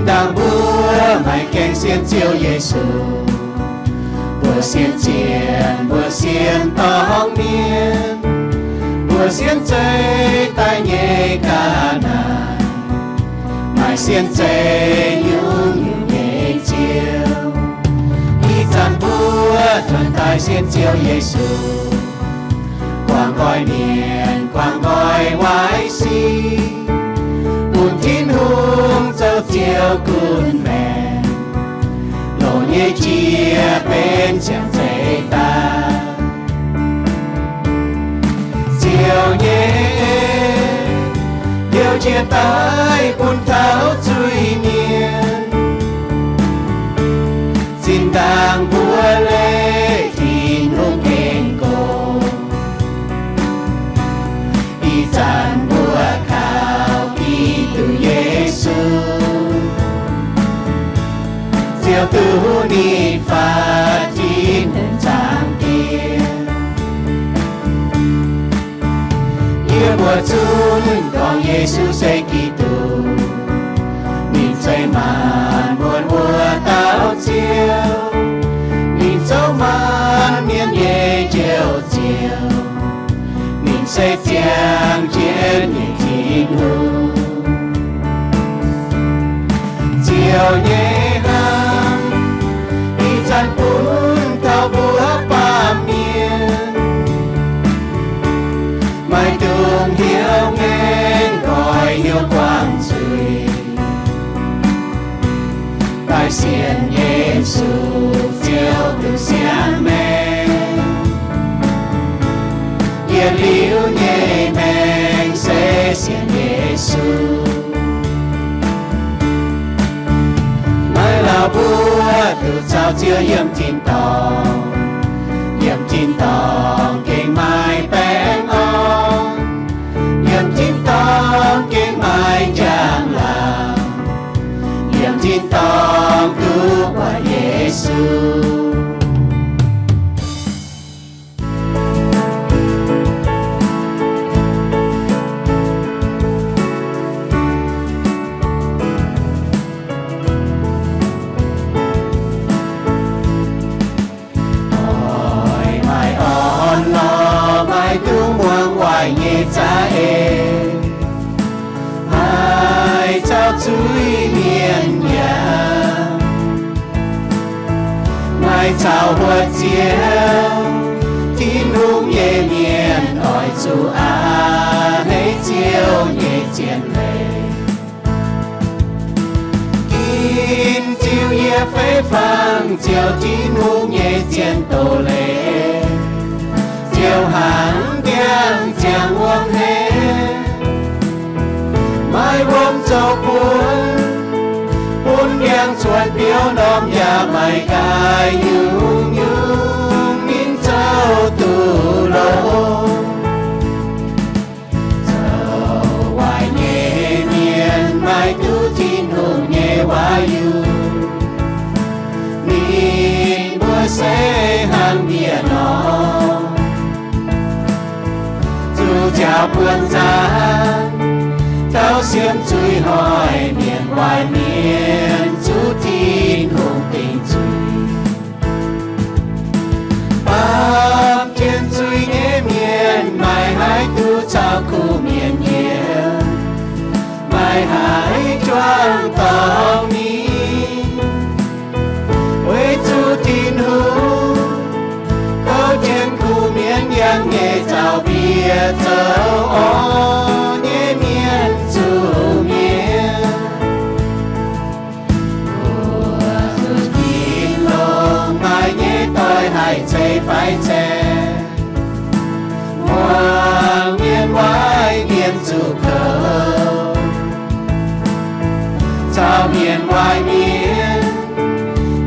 Dangh mbuo maiv gaengh sienx Ziouv Yesu, mbuo sienx zienh, mbuo sienx dorngx mienh, mbuo sienx zeiv daaih nyei ga'naaiv, maiv sienx zeiv nyungc-nyungc nyei ziouv. Ih zanc mbuo tuonh daaih sienx Ziouv Yesu, guangc nqoi mienh, guangc nqoi waaic sic, bun Tin-Hungh zoux Ziouv gunv maengc, longc nyei jiex benx ziangh zeiz daaih. Ziouv nyei en, heuc jiex daaih bun taux zuiz-mienh, zinh ndaangc mbuo leih Tin-Hungh gengh gox. Ih zanc mbuo kaux Giduc Yesu, Ziouv duqv ninh faatv Tin-Hungh Zaangc Diex. Yie mbuo zunv gorngv Yesu se Giduc, ninh zeiz maanc muotc wuov dauh Ziouv. Ninh zoux maanc mienh nyei Njoux Ziouv, ninh se ziangh jienv nyei Tin-Hungh. Ziouv nyei hnamv ih zanc bun taux mbuo baamh mienh, maiv dungx hnyouv ngaengc nqoi hnyouv guangc zuiz, daaih sienx Yesu Ziouv duqv siang maengc. Yietc liuz nyei maengc se sienx Yesu. Maiv lauh mbuo duqv caux Ziouv yiem tin-dorngh, yiem tin-dorngh gengh maaih baengh orn, yiem tin-dorngh gengh maaih njang-laangc, yiem tin-dorngh duqv buatc Yesu. Oix maaih orn-lorqc, maiv dungx muangx waaic nyei za'eix, maiv caux zuiz-mienh yaac maiv caux huotv Ziouv. Tin-Hungh nyei mienh oix zuqc a'hneiv Ziouv nyei zien leiz. Ginv ziux yie fei fangx ziouc Tin-Hungh nyei zien doz-leiz, ziouc hnangv ndiangx-ziangx wuom hlen, maaih wuom zoux bun, bun ndiangx-cuotv biouv norm yaac maiv nqaai nyungc-nyungc ninh zoux duqv longx. Zoux waaic nyei mienh maiv duqv Tin-Hungh nyei waac-yunh, ninh mbuo se hnangv mienh nor, zuqc nziaaux buonv nzaanx, tauv siemv zuiz-hoic, mienh waaic mienh zuqc Tin-Hungh dingc zuiz. Baamh gen zuiz nyei mienh maiv haih duqv caux kuh mienh yiem, maiv haih juangc dorngx mingh. Weic zuqc Tin-Hungh kouv jienv kuh mienh yangh nyei zaux-mbiec zoux orv nyei mienh zuqc mienh. Mbuo zuqc Tin-Hungh maaih nyei doix haih ceix fai ceng, muangx mienh waaic mienh zuqc kouv, caux mienh waaic mienh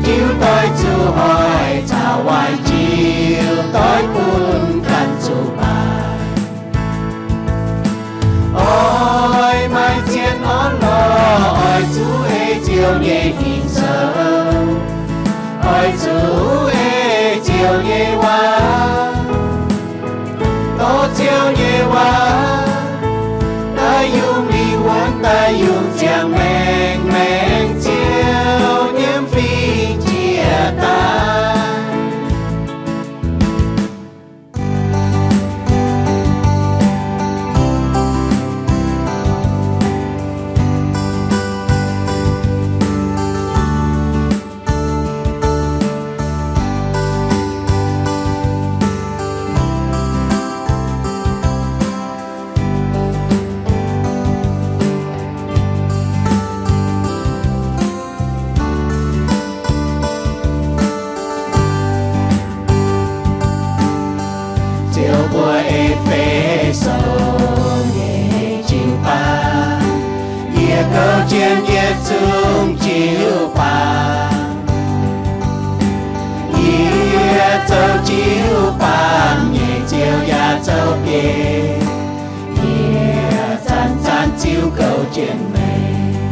jiu doix zuqc hoic, caux waaic jiu doix bun ganh zuqc baaic. Oix maaih zien orn-lorqc, oix zuqc ei Ziouv nyei fing-zoux, oix zuqc ei Ziouv nyei waac, dorh Ziouv nyei waac daaih yungh lingh wuonx, daaih yungh ziangh maengc, maengc Gouv jienv yie zungv jiu-baang. Yie zoux jiu-baang nyei Ziouv yaac zoux biei. Yie zanc-zanc ziux gouv jienv meih.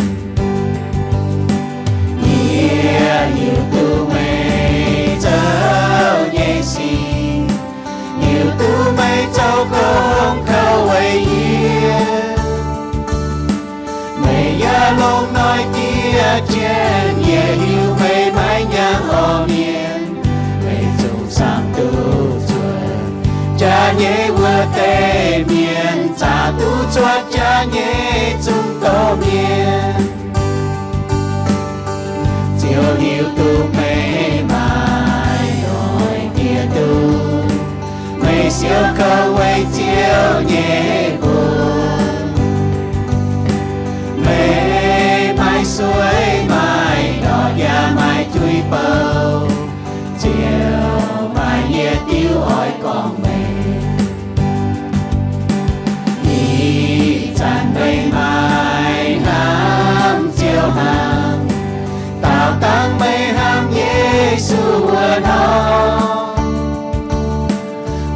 Yie hiuv duqv meih zoux nyei sic, hiuv duqv meih zoux gong kouv weic yie. Meih yaac longc noic diev jienv, yie hiuv meih maiv nyaanh orv mienh. Meih zungv samv duqv zuotc jaax nyei wuov deix mienh, zaqc duqv cuotv jaax nyei zungv doz mienh. Ziouv hiuv duqv meih maaih noic diev duqv, meih siou kouv weic Ziouv nyei mbuox. Meih maaih sueih maaih ndortv yaac maaih tuix bouh. Ziouv maaih yietc diuh oix gorngv meih. Ih zanc meih maaih hnamv Ziouv hnangv, daauh dangh meih hnamv Yesu wuov nor.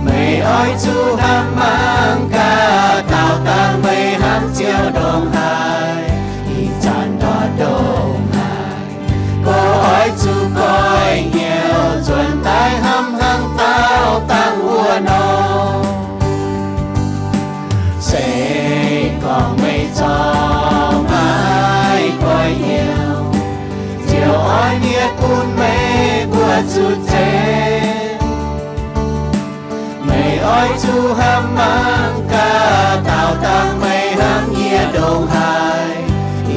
Meih oix zuqc hnamv mangc gaax, daauh dangh meih hnamv Ziouv ndongc haaix, ih zanc ndortv ndongc haaix. Gorx oix zuqc goiv hnyouv nzuonx daaih hnamv hnangv daauh dangh wuov nor. Se gorngv meih corc maiv goiv hnyouv, Ziouv oix mietc bun meih mbuo zuqc zenc. Meih oix zuqc hnamv mangc gaax, daauh dangh meih hnamv yie ndongc haaix,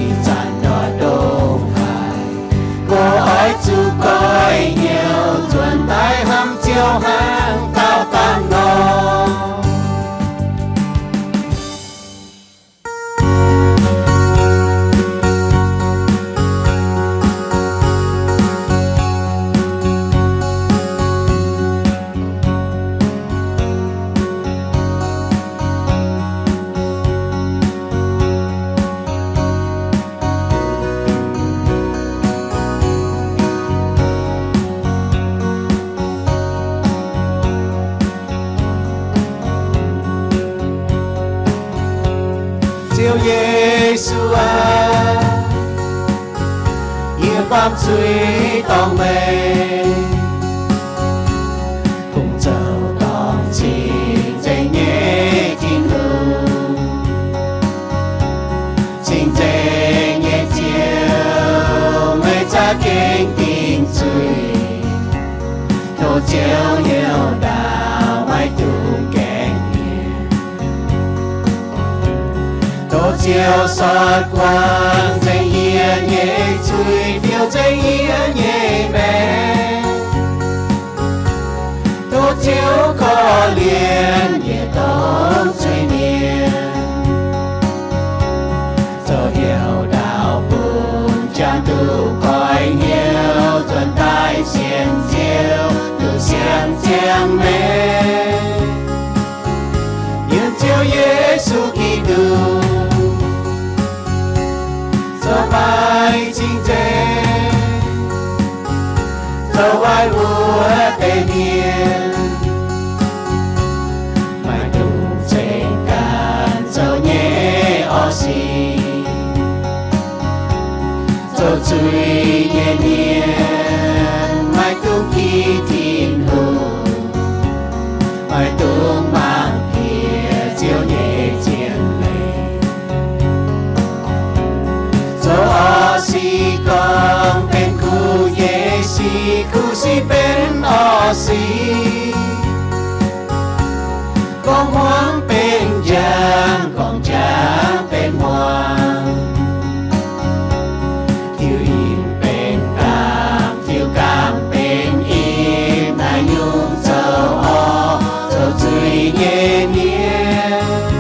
ih zanc ndortv ndongc haaix. Gorx oix zuqc goiv hnyouv nzuonx daaih hnamv Ziouv hnangv daauh dangh nor. Ziouv Yesu aah! Yie baamh zuiz dorngc meih, kungx zoux dorngc cing-nzengc nyei Tin-Hungh. Cing-nzengc nyei Ziouv, meih za'gengh dingc zuiz. Tov Ziouv heuc ndaauv maiv dungx gaengh mienh. Tov Ziouv sortv guangc nzengc yie nyei zuiz, fiou nzengc yie nyei maengc. Tov Ziouv korv-lienh yietc dongh zuiz-mienh. Zoux heuc ndaauv bun jangx duqv goiv hnyouv, nzuonx daaih sienx Ziouv, duqv siang-ziangh maengc. Yiem Ziouv Yesu Giduc zoux maaih cing-nzengc, zoux waaic wuov deix mienh, maiv dungx ceng ganh zoux nyei orv sic. Zoux zuiz nyei mienh maiv dungx ki Tin-Hungh, maiv dungx mangc piex Ziouv nyei zien leiz. Zoux orv sic gorngv benx kuv nyei sic, kuv sic benx orv sic. Gorngv hmuangv benx njang, gorngv njang benx hmuangv. Tiux ih benx gaamv, tiux gaamv benx ih, naaiv nyungc zoux orv, zoux zuiz nyei mienh,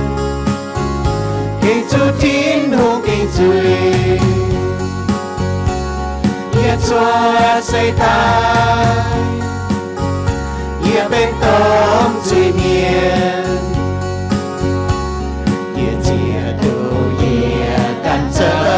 gengh zuqc Tin-Hungh dingc zuiz. Yie cuotv seix daaih, yie benx domh zuiz-mienh. Yie zieqv duqv yie ganh zoux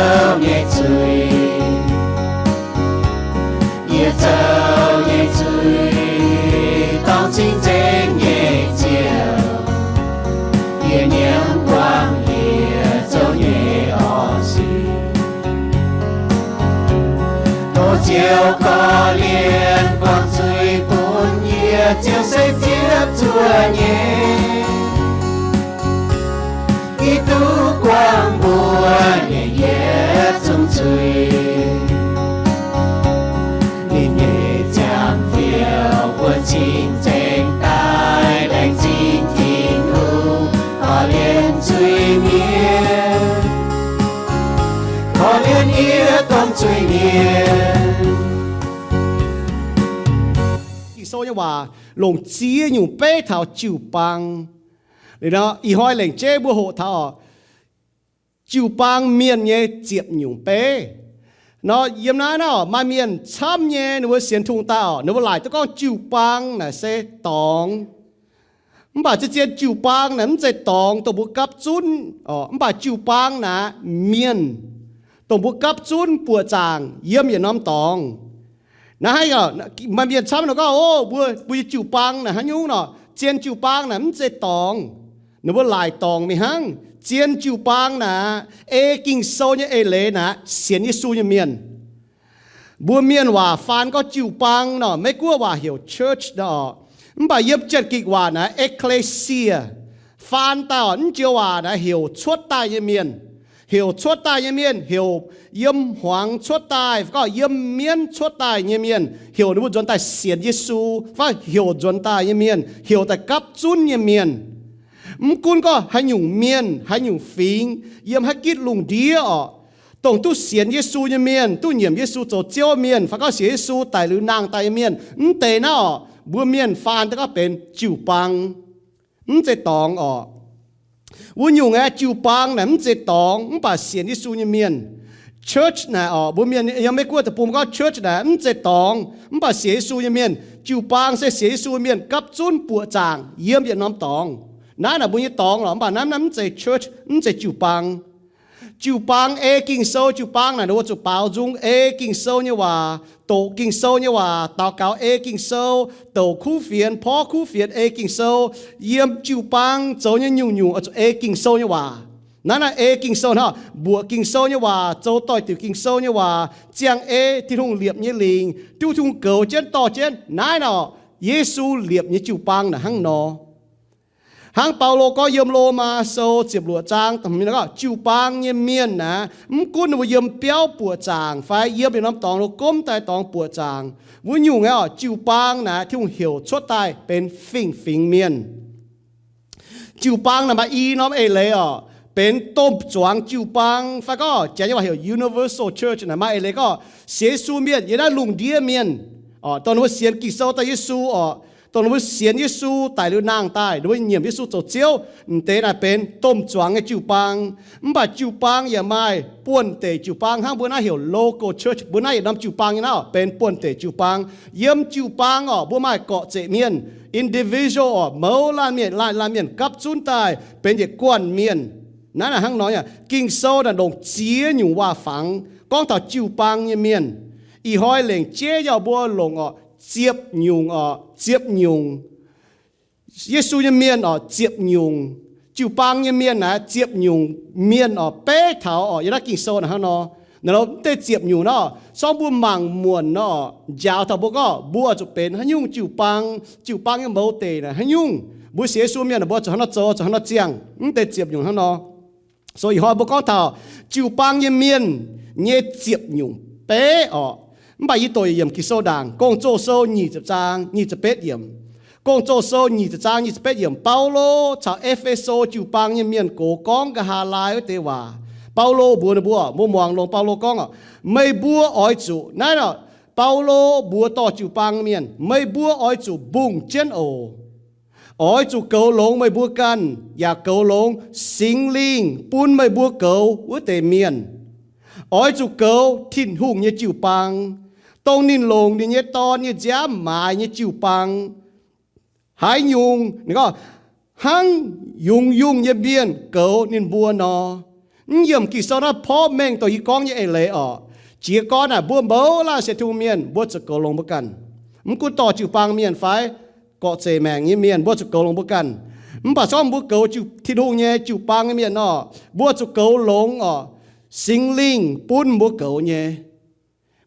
Ziouv korv-lienh buangh zuiz bun yie, Ziouv se ziepc zuoqv nyei. Giduc guangc mbuox ninh yietc zungv zuiz. Ninh nyei ziangh fioux mbuo cingx zengc daaih laengz zingh Tin-Hungh korv-lienh zuiz-mienh, korv-lienh yie dongh zuiz-mienh. Ging-Sou nyei waac longc ziex nyungc beiv taux jiu-baang. Liuz nor, ih hnoi lengc jeiv mbuo hoqc taux jiu-baang mienh nyei ziepc nyungc beiv. Nor yiem naaiv nor maaih mienh camv nyei, ninh mbuo sienx Tin-Hungh daaih oc, ninh mbuo laaic duqv gorngv jiu-baang naaic se dorngx. Mv baac zien-zien jiu-baang naaic mv zeiz dorngx dongh mbuo gapv zunv oc. Mv baac jiu-baang naaic mienh, dongh mbuo gapv zunv buoqc zaangc yiem yietc norm dorngx. Naaiv maaih mienh camv nor gorngv, o, mbuo, mbuo nyei jiu-baang naaic haaix nyungc nor, zien jiu-baang naaic mv zeiz dorngx. Ninh mbuo laaic dorngx mingh hnangv. Zien jiu-baang naaic, ei Ging-Sou nyei eix leiz naaic, sienx Yesu nyei mienh. Mbuo mienh waac faan gorngv jiu-baang nor, Meiv-Guoqv waac heuc church nor. Mv baac yiem Janx-Gikc waac naaic ecclesia, faan daaih oc, naaiv joux waac naaic heuc cuotv daaih nyei mienh. Heuc cuotv daaih nyei mienh, heuc yiem hmuangx cuotv daaih, fai gorngv yiem mienv cuotv daaih nyei mienh, heuc ninh mbuo nzuonx daaih sienx Yesu, fai heuc nzuonx daaih nyei mienh, heuc daaih gapv zunv nyei mienh. Mv gunv gorngv haaix nyungc mienh, haaix nyungc fingx, yiem haaix gitv lungh ndiev oc, dongh duqv sienx Yesu nyei mienh, duqv nyiemc Yesu zoux Ziouv mienh, fai gorngv sienx Yesu daic liuz nangh daaih nyei mienh, mv deix naaiv oc, mbuo mienh faan daaih gorngv benx jiu-baang, mv zeiz dorngx oc. Wuov nyungc aeqv, jiu-baang naaic mv zeiz dorngx, mv baac sienx Yesu nyei mienh. Church naaic oc, mbuo mienh yiem Meiv-Guoqv deic-bung gorngv church naaic mv zeiz dorngx, mv baac sienx Yesu nyei mienh. Jiu-baang se sienx Yesu mienh gapv zunv buoqc zaangc yiem yietc norm dorngx. Naaiv naaic mbuo nyei dorngx lorqc, mv baac naaiv, naaiv mv zeiz church, mv zeiz jiu-baang. Jiu-baang ei Ging-Sou, jiu-baang naaic ninh mbuo zuqc baaux nzung ei Ging-Sou nyei waac, doqc Ging-Sou nyei waac, daux gaux ei Ging-Sou, douc kuv fienx, porv kuv fienx ei Ging-Sou. Yiem jiu-baang zoux nyei nyungc-nyungc oix zuqc ei Ging-Sou nyei waac. Naaiv naaic ei Ging-Sou hnangv, mbuoqc Ging-Sou nyei waac, zoux doix-diuc Ging-Sou nyei waac, ziangh ei Tin-Hungh liepc nyei lingc, duqv Tin-Hungh goux jienv dorh jienv. Naaiv nor Yesu liepc nyei jiu-baang naaic hnangv nor. Hnangv Baulo gorngv yiem Lomaa Sou ziepc luoqc zaang, jiu-baang nyei mienh naaic, mv gunv ninh mbuo yiem biauv buoqc zaangc fai yiem yietc norm dorngx, ninh mbuo gomv daaih dorngx buoqc zaangc, wuov nyungc aeqv, jiu-baang naaic Tin-Hungh heuc cuotv daaih benx fingx-fingx mienh. Jiu-baang naaic maaih i norm eix leiz oc, benx domh zuangx jiu-baang fai gorngv Janx nyei waac heuc universal church naaic maaih eix leiz gorngv sienx Yesu mienh yiem naaiv lungh ndiev mienh oc, dongh ninh mbuo sienx Ging-Sou daaih Yesu oc, dongh ninh mbuo sienx Yesu daic liuz nangh daaih, ninh mbuo nyiemc Yesu zoux Ziouv, m'deix naaic benx domh zuangx nyei jiu-baang. Mv baac jiu-baang yaac maaih buonv-deic jiu-baang hnangv mbuo naaiv heuc local church, mbuo naaiv yietc norm jiu-baang nyei naaiv oc, benx buonv-deic jiu-baang. Yiem jiu-baang oc, mbuo maaih gorqv-zeqc mienh, individual oc, mouz laanh mienh, laanh laanh mienh gapv zunv daaih benx yietc guanh mienh. Naaiv naaic hnangv nor, Ging-Sou naaic longc ziex nyungc waac-fangx gorngv taux jiu-baang nyei mienh. Ih hnoi lengc jeiv yaac mbuo longc oc, ziepc nyungc oc, ziepc nyungc. Yesu nyei mienh oc, ziepc nyungc. Jiu-baang nyei mienh naaic ziepc nyungc mienh oc, beiv taux oc, yiem naaiv Ging-Sou naaic hnangv nor. Naaiv mv deix ziepc nyungc nor, sorng mbuo mangc muonc nor, njaaux taux mbuo gorngv mbuo zuqc benx haaix nyungc jiu-baang, jiu-baang nyei mouz deic naaic haaix nyungc, mbuo sienx Yesu mienh mbuo zuqc hnangv nor zoux, zuqc hnangv nor ziangh, mv deix ziepc nyungc hnangv nor. So ih hnoi mbuo gorngv taux jiu-baang nyei mienh nyei ziepc nyungc beiv oc. Mv baac yie doqc yiemc Ging-Sou ndaangc, Gong-Zoh Sou nyic ziepc zaang nyic ziepc betv yiemc. Gong-Zoh Sou nyic ziepc zaang nyic ziepc betv yiemc, Baulo caux E^fe^so jiu-baang nyei mienh gox gorngv nqa'haav laai wuov deix waac. Baulo mbuox ninh mbuo, mbuo muangx longx Baulo gorngv oc, meih mbuo oix zuqc, naaiv nor, Baulo mbuox dorh jiu-baang mienh, meih mbuo oix zuqc mbungh jienv oc. Oix zuqc goux longx meih mbuo ganh, yaac goux longx Singx Lingh bun meih mbuo goux wuov deix mienh. Oix zuqc goux Tin-Hungh nyei jiu-baang, dongh ninh longc ninh nyei Dorn nyei nziaamv maaiz nyei jiu-baang. Haaix nyungc, ninh gorngv, hnangv yungz yungh nyei mienh goux ninh mbuo nor. Mv yiemc Ging-Sou naaiv porv mengh dongh yie gorngv nyei eix leiz oc. Jiez gorn naaic mbuo mouz laanh sienx Tin-Hungh mienh, mbuo zuqc goux longx mbuo ganh. Mv gunv dorh jiu-baang mienh fai gorqv-zeic maengc nyei mienh, mbuo zuqc goux longx mbuo ganh. Mv baac se gorngv mbuo goux Tin-Hungh nyei jiu-baang nyei mienh nor, mbuo zuqc goux longx oc, Singx Lingh bun mbuo goux nyei.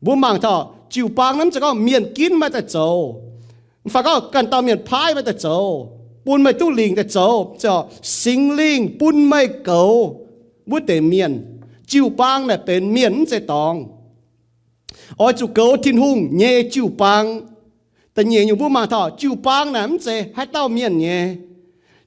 Mbuo mangc taux Jiu-baang naaiv mv zeiz gorngv mienh ginv meih daaih zoux, fai gorngv ganh dauh mienh paaiv meih daaih zoux, bun meih duqv lingc daaih zoux. Singx Lingh bun meih goux wuov deix mienh. Jiu-baang naaic benx mienh, mv zeiz dorngx. Oix zuqc goux Tin-Hungh nyei jiu-baang. Da'nyeic nyungc mbuo mangc taux jiu-baang naaic mv zeiz haaix dauh mienh nyei.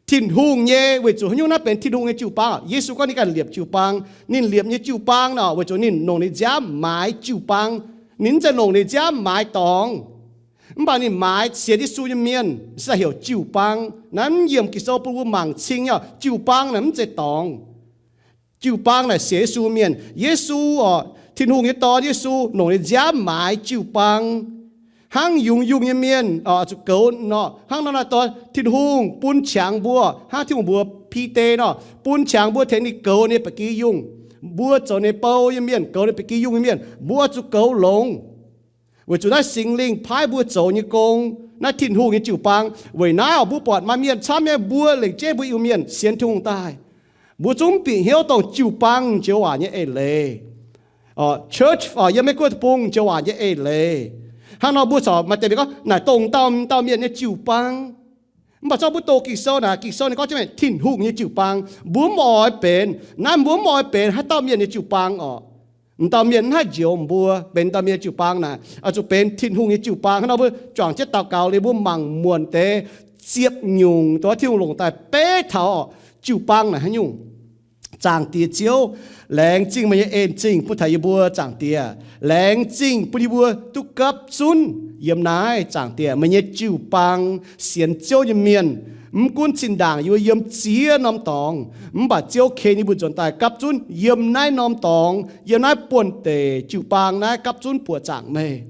Tin-Hungh nyei, weic zuqc haaix nyungc naaiv benx Tin-Hungh nyei jiu-baang? Yesu gorngv ninh ganh liepc jiu-baang. Ninh liepc nyei jiu-baang nor weic zuqc ninh longc ninh nziaamv maaiz jiu-baang. Ninh mv zeiz longc ninh nziaamv maaiz dorngx, mv baac ninh maaiz sienx Yesu nyei mienh, se heuc jiu-baang. Naaiv mv yiem Ging-Sou bun mbuo mangc cing nyei. Jiu-baang naaic mv zeiz dorngx. Jiu-baang naaic sienx Yesu mienh. Yesu oc, Tin-Hungh nyei Dorn Yesu longc ninh nziaamv maaiz jiu-baang, hnangv yungz yungh nyei mienh oix zuqc goux nor. Hnangv nor naaiv dorh Tin-Hungh bun qangx mbuo, hnangv Tin-Hungh mbuox Bide nor, bun qangx mbuo tengx ninh goux ninh ba'gi yungh. Mbuo zoux ninh bou nyei mienh, goux ninh ba'gi yungh nyei mienh, mbuo oix zuqc goux longx. Weic zuqc naaiv Singx Lingh paaiv mbuo zoux nyei gong, naaiv Tin-Hungh nyei jiu-baang. Weic naaiv oc, mbuo buatc maaih mienh camv nyei, mbuo lengc jeiv mbuo Iu-Mienh sienx Tin-Hungh daaih, mbuo zungv mv bieqc hnyouv dongh jiu-baang joux waac nyei eix leiz. Church oc, yiem Meiv Guoqv deic-bung joux waac nyei eix leiz. Hnangv nor mbuo corc maaih deix mienh gorngv naaic dongh dauh dauh mienh nyei jiu-baang. Mv baac zorqv mbuo doqc Ging-Sou naaic, Ging-Sou ninh gorngv jienv Tin-Hungh nyei jiu-baang. Mbuo mv oix benx naaiv, mbuo mv oix benx haaix dauh mienh nyei jiu-baang oc. M'dauh mienh mv haih njoux mbuo benx dauh mienh jiu-baang naaic, oix zuqc benx Tin-Hungh nyei jiu-baang. Hnangv nor mbuo juangc jienv daux gaux liuz, mbuo mangc muonc deix ziepc nyungc dongh Tin-Hungh longc daaih beiv taux jiu-baang naaic haaix nyungc. Zaangc Diex Ziouv, laengz zingh meih nyei en zingh bun taux yie mbuo, Zaangc Diex. Laengz zingh bun yie mbuo duqv gapv zunv yiem naaiv, Zaangc Diex, meih nyei jiu-baang, sienx Ziouv nyei mienh. Mv gunv zinh ndaangc yie mbuo yiem ziex norm dorngx, mv baac Ziouv ken yie mbuo nzuonx daaih gapv zunv yiem naaiv norm dorngx, yiem naaiv buonv-deic jiu-baang naaiv gapv zunv buoqc zaangc meih.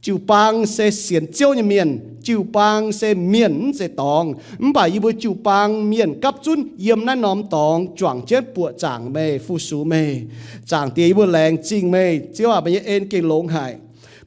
Jiu-baang se sienx Ziouv nyei mienh. Jiu-baang se mienh, mv zeiz dorngx. Mv baac yie mbuo jiu-baang mienh gapv zunv yiem naaiv norm dorngx juangc jienv buoqc zaangc meih, fu-sux meih. Zaangc Diex, yie mbuo laengz zingh meih. Ziouv aac, meih nyei en gengh longx haic,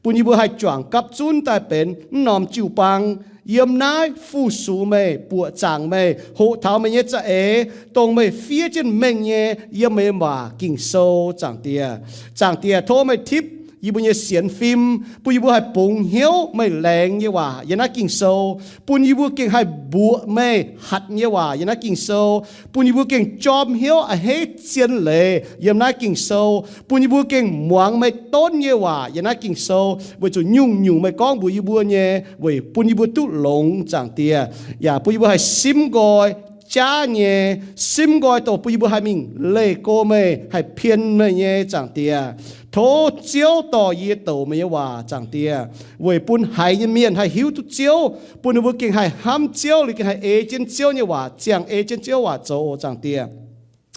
bun yie mbuo haih juangc gapv zunv daaih benx naaiv norm jiu-baang, yiem naaiv fu-sux meih, buoqc zaangc meih, hoqc taux meih nyei za'eix, dongh meih fiev jienv mengh nyei yiem meih nyei waac Ging-Sou, Zaangc Diex. Zaangc Diex, tov meih tipv yie mbuo nyei sienx fim, bun yie mbuo haih bungx hnyouv meih laengz nyei waac yiem naaiv Ging-Sou, bun yie mbuo gengh haih mbuoqc meih hatc nyei waac yiem naaiv Ging-Sou, bun yie mbuo gengh jorm hnyouv a'hneiv zien leiz yiem naaiv Ging-Sou, bun yie mbuo gengh muangx meih donv nyei waac yiem naaiv Ging-Sou, weic zuqc nyungc-nyungc meih gorngv mbuox yie mbuo nyei weic bun yie mbuo duqv longx, Zaangc Diex. Yaac bun yie mbuo haih simv nqoi jaav nyei, simv nqoi dongh bun yie mbuo haih mingh leih go meih, haih pien meih nyei, Zaangc Diex. Tov Ziouv dorh yie douc meih nyei waac, Zaangc Diex, weic bun haiz nyei mienh haih hiuv duqv Ziouv, bun ninh mbuo gengh haih hnamv Ziouv, liuz gengh haih ei jienv Ziouv nyei waac, ziangh ei jienv Ziouv waac zoux, Zaangc Diex.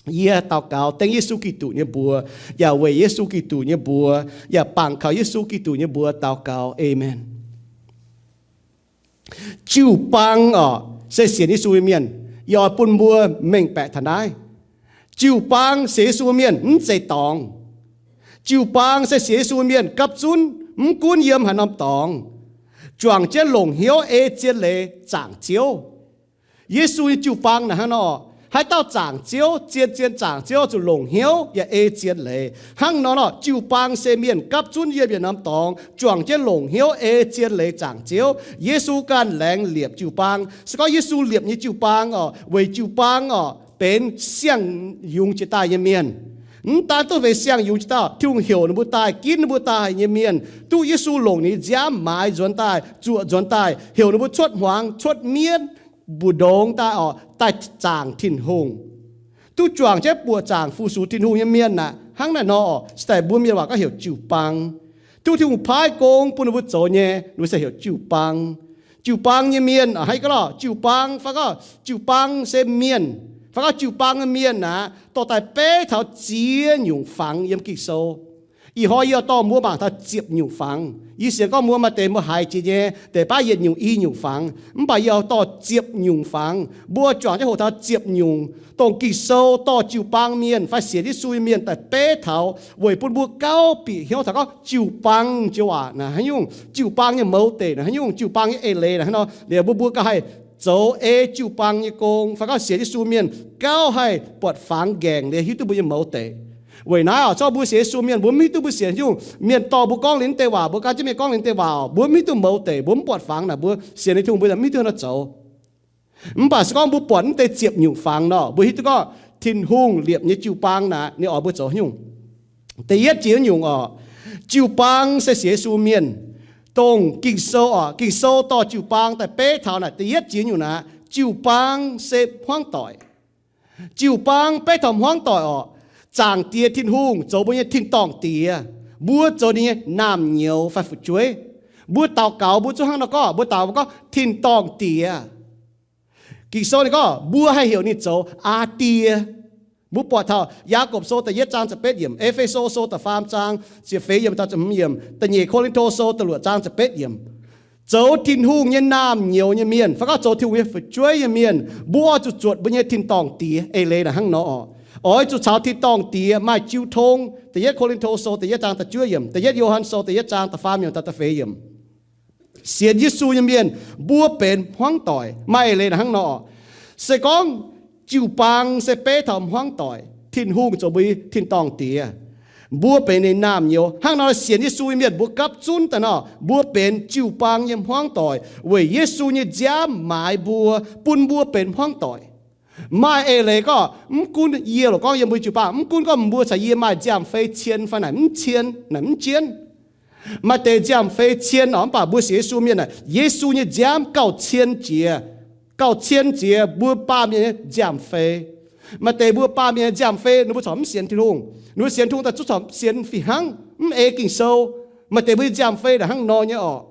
Yie daux gaux dengv Yesu Giduc nyei mbuox, yaac weic Yesu Giduc nyei mbuox, yaac bangc kaux Yesu Giduc nyei mbuox daux gaux. Aamen. Jiu-baang oc, se sienx Yesu nyei mienh. Yie oix bun mbuo mengh baeqc taux naaiv. Jiu-baang sienx Yesu mienh mv zeiz dorngx. Jiu-baang se sienx Yesu mienh gapv zunv, mv gunv yiem haaix norm dorngx, juangc jienv longc hnyouv ei zien leiz zaangc Ziouv. Yesu nyei jiu-baang naaic hnangv nor, haaix dauh zaangc Ziouv, zien-zien zaangc Ziouv, zuqc longc hnyouv yaac ei zien leiz. Hnangv nor nor, jiu-baang se mienh gapv zunv yiem yietc norm dorngx, juangc jienv longc hnyouv ei zien leiz zaangc Ziouv. Yesu ganh laengz liepc jiu-baang. Se gorngv Yesu liepc nyei jiu-baang oc, weic jiu-baang oc benx siang-yungz jiex daaih nyei mienh. Mv daan duqv benx siang-yungz jiex daaih, Tin-Hungh heuc ninh mbuo daaih, ginv ninh mbuo daaih nyei mienh, duqv Yesu longc ninh nziaamv maaiz nzuonx daaih, zuoqc nzuonx daaih, heuc ninh mbuo cuotv hmuangx, cuotv mienv, mbu'ndongx daaih oc, daaih zaangc Tin-Hungh, duqv juangc jienv buoqc zaangc fu-sux Tin-Hungh nyei mienh aqv. Hnangv naaiv nor, se daaih mbuo mienh waac gorngv heuc jiu-baang. Duqv Tin-Hungh paaiv gong bun ninh mbuo zoux nyei, ninh mbuo se heuc jiu-baang. Jiu-baang nyei mienh, hnangv gorngv lorh, jiu-baang fai gorngv jiu-baang se mienh, fai gorngv jiu-baang nyei mienh aqv, dorh daaih beiv taux ziex nyungc fangx yiem Ging-Sou. Ih hnoi yie dorh mbuo mangc taux ziepc nyungc fangx. Yie sienx gorngv mbuo maaih deix mbuo haiz jiex nyei deix baav yietc nyungc i nyungc fangx, mv baac yie dorh ziepc nyungc fangx. Mbuo juangc jienv hoqc taux ziepc nyungc dongh Ging-Sou dorh jiu-baang mienh fai sienx Yesu nyei mienh daaih beiv taux, weic bun mbuo gauh bieqc hnyouv taux gorngv jiu-baang joux waac naaic haaix nyungc, jiu-baang nyei mouz deic naaic haaix nyungc, jiu-baang nyei eix leiz naaic haaix nor, liuz mbuo mbuo gauh haih zoux ei jiu-baang nyei gong, fai gorngv sienx Yesu mienh gauh haih buatc fangx nqaengc liuz hiuv duqv mbuo nyei mouz deic. Weic naaiv oc, zorqv mbuo sienx Yesu mienh, mbuo mv hiuv duqv mbuo sienx Tin-Hungh. Mienh dorh mbuo gorngv liuz mv deix waac, mbuo gan jienv mienh gorngv liuz mv deix waac oc, mbuo mv hiuv duqv mouz deic, mbuo mv buatc fangx naaic, mbuo sienx Tin-Hungh mbuo mv hiuv duqv haaix nor zoux. Mv baac se gorngv mbuo buatc mv deix ziepc nyungc fangx nor, mbuo hiuv duqv gorngv Tin-Hungh liepc nyei jiu-baang naaic ninh oix mbuo zoux haaix nyungc. Da'yietv jiex nyungc oc, jiu-baang se sienx Yesu mienh, dongh Ging-Sou oc, Ging-Sou dorh jiu-baang daaih beiv taux naaic da'yietv jiex nyungc naaic, jiu-baang se hmuangv doic. Jiu-baang beiv taux hmuangv doic oc. Zaangc Diex Tin-Hungh zoux mbuo nyei tin-dorngh Diex. Mbuo zoux ninh nyei naamh nyouz fai fu'jueiv. Mbuo daux gaux mbuo zungv hnangv nor gorngv, mbuo daux gaux mbuo gorngv, Tin-dorngh Diex. Ging-Sou ninh gorngv mbuo haih heuc ninh zoux Aa Die. Mbuo buatc taux Yaagorpc Sou da'yietv zaang ziepc betv yiemc, E^fe^so Sou da'faam zaang ziepc feix yiemc taux ziepc hmz yiemc, Da'nyeic Ko^lin^to Sou da'luoqc zaang ziepc betv yiemc. Zoux Tin-Hungh nyei naamh nyouz nyei mienh, fai gorngv zoux Tin-Hungh nyei fu'jueiv nyei mienh, mbuo oix zuqc zuotc mbuo nyei tin-dorngh Diex. Eix leiz naaic hnangv nor oc. Oix zuqc caux tin-dorngh Diex maaih jiu tong. Da'yietv Ko^lin^to Sou da'yietv zaang da'juov yiemc, Da'yietv Yo^han Sou da'yietv zaang da'faam yiemc taux da'feix yiemc. Sienx Yesu nyei mienh, mbuo benx hmuangv doic. Maaih eix leiz naaic hnangv nor. Se gorngv jiu-baang se beiv taux hmuangv doic, Tin-Hungh zoux mbuo nyei tin-dorngh Diex, mbuo benx ninh naamh nyouz. Hnangv nor sienx Yesu nyei mienh mbuo gapv zunv daaih nor, mbuo benx jiu-baang nyei hmuangv doic weic Yesu nyei nziaamv maaiz mbuo, bun mbuo benx hmuangv doic. Maaih eix leiz gorngv, mv gunv yie loc gorngv yiem mbuo jiu-baang, mv gunv gorngv mbuo caux yie maaih nziaamv-fei cien fai naaic mv cien, naaic mv jienv. Maaih deix nziaamv-fei cien oc, mv baac mbuo sienx Yesu mienh naaic, Yesu nyei nziaamv gauh cien jiex. Gauh cien jiex mbuo baamh mienh nyei nziaamv-fei. Maaih deix mbuo baamh mienh nyei nziaamv-fei ninh mbuo corc mv sienx Tin-Hungh. Ninh mbuo sienx Tin-Hungh daaih zungv corc sienx fih hnangv, mv ei Ging-Sou. Maaih deix mbuo nyei nziaamv-fei naaic hnangv nor nyei oc.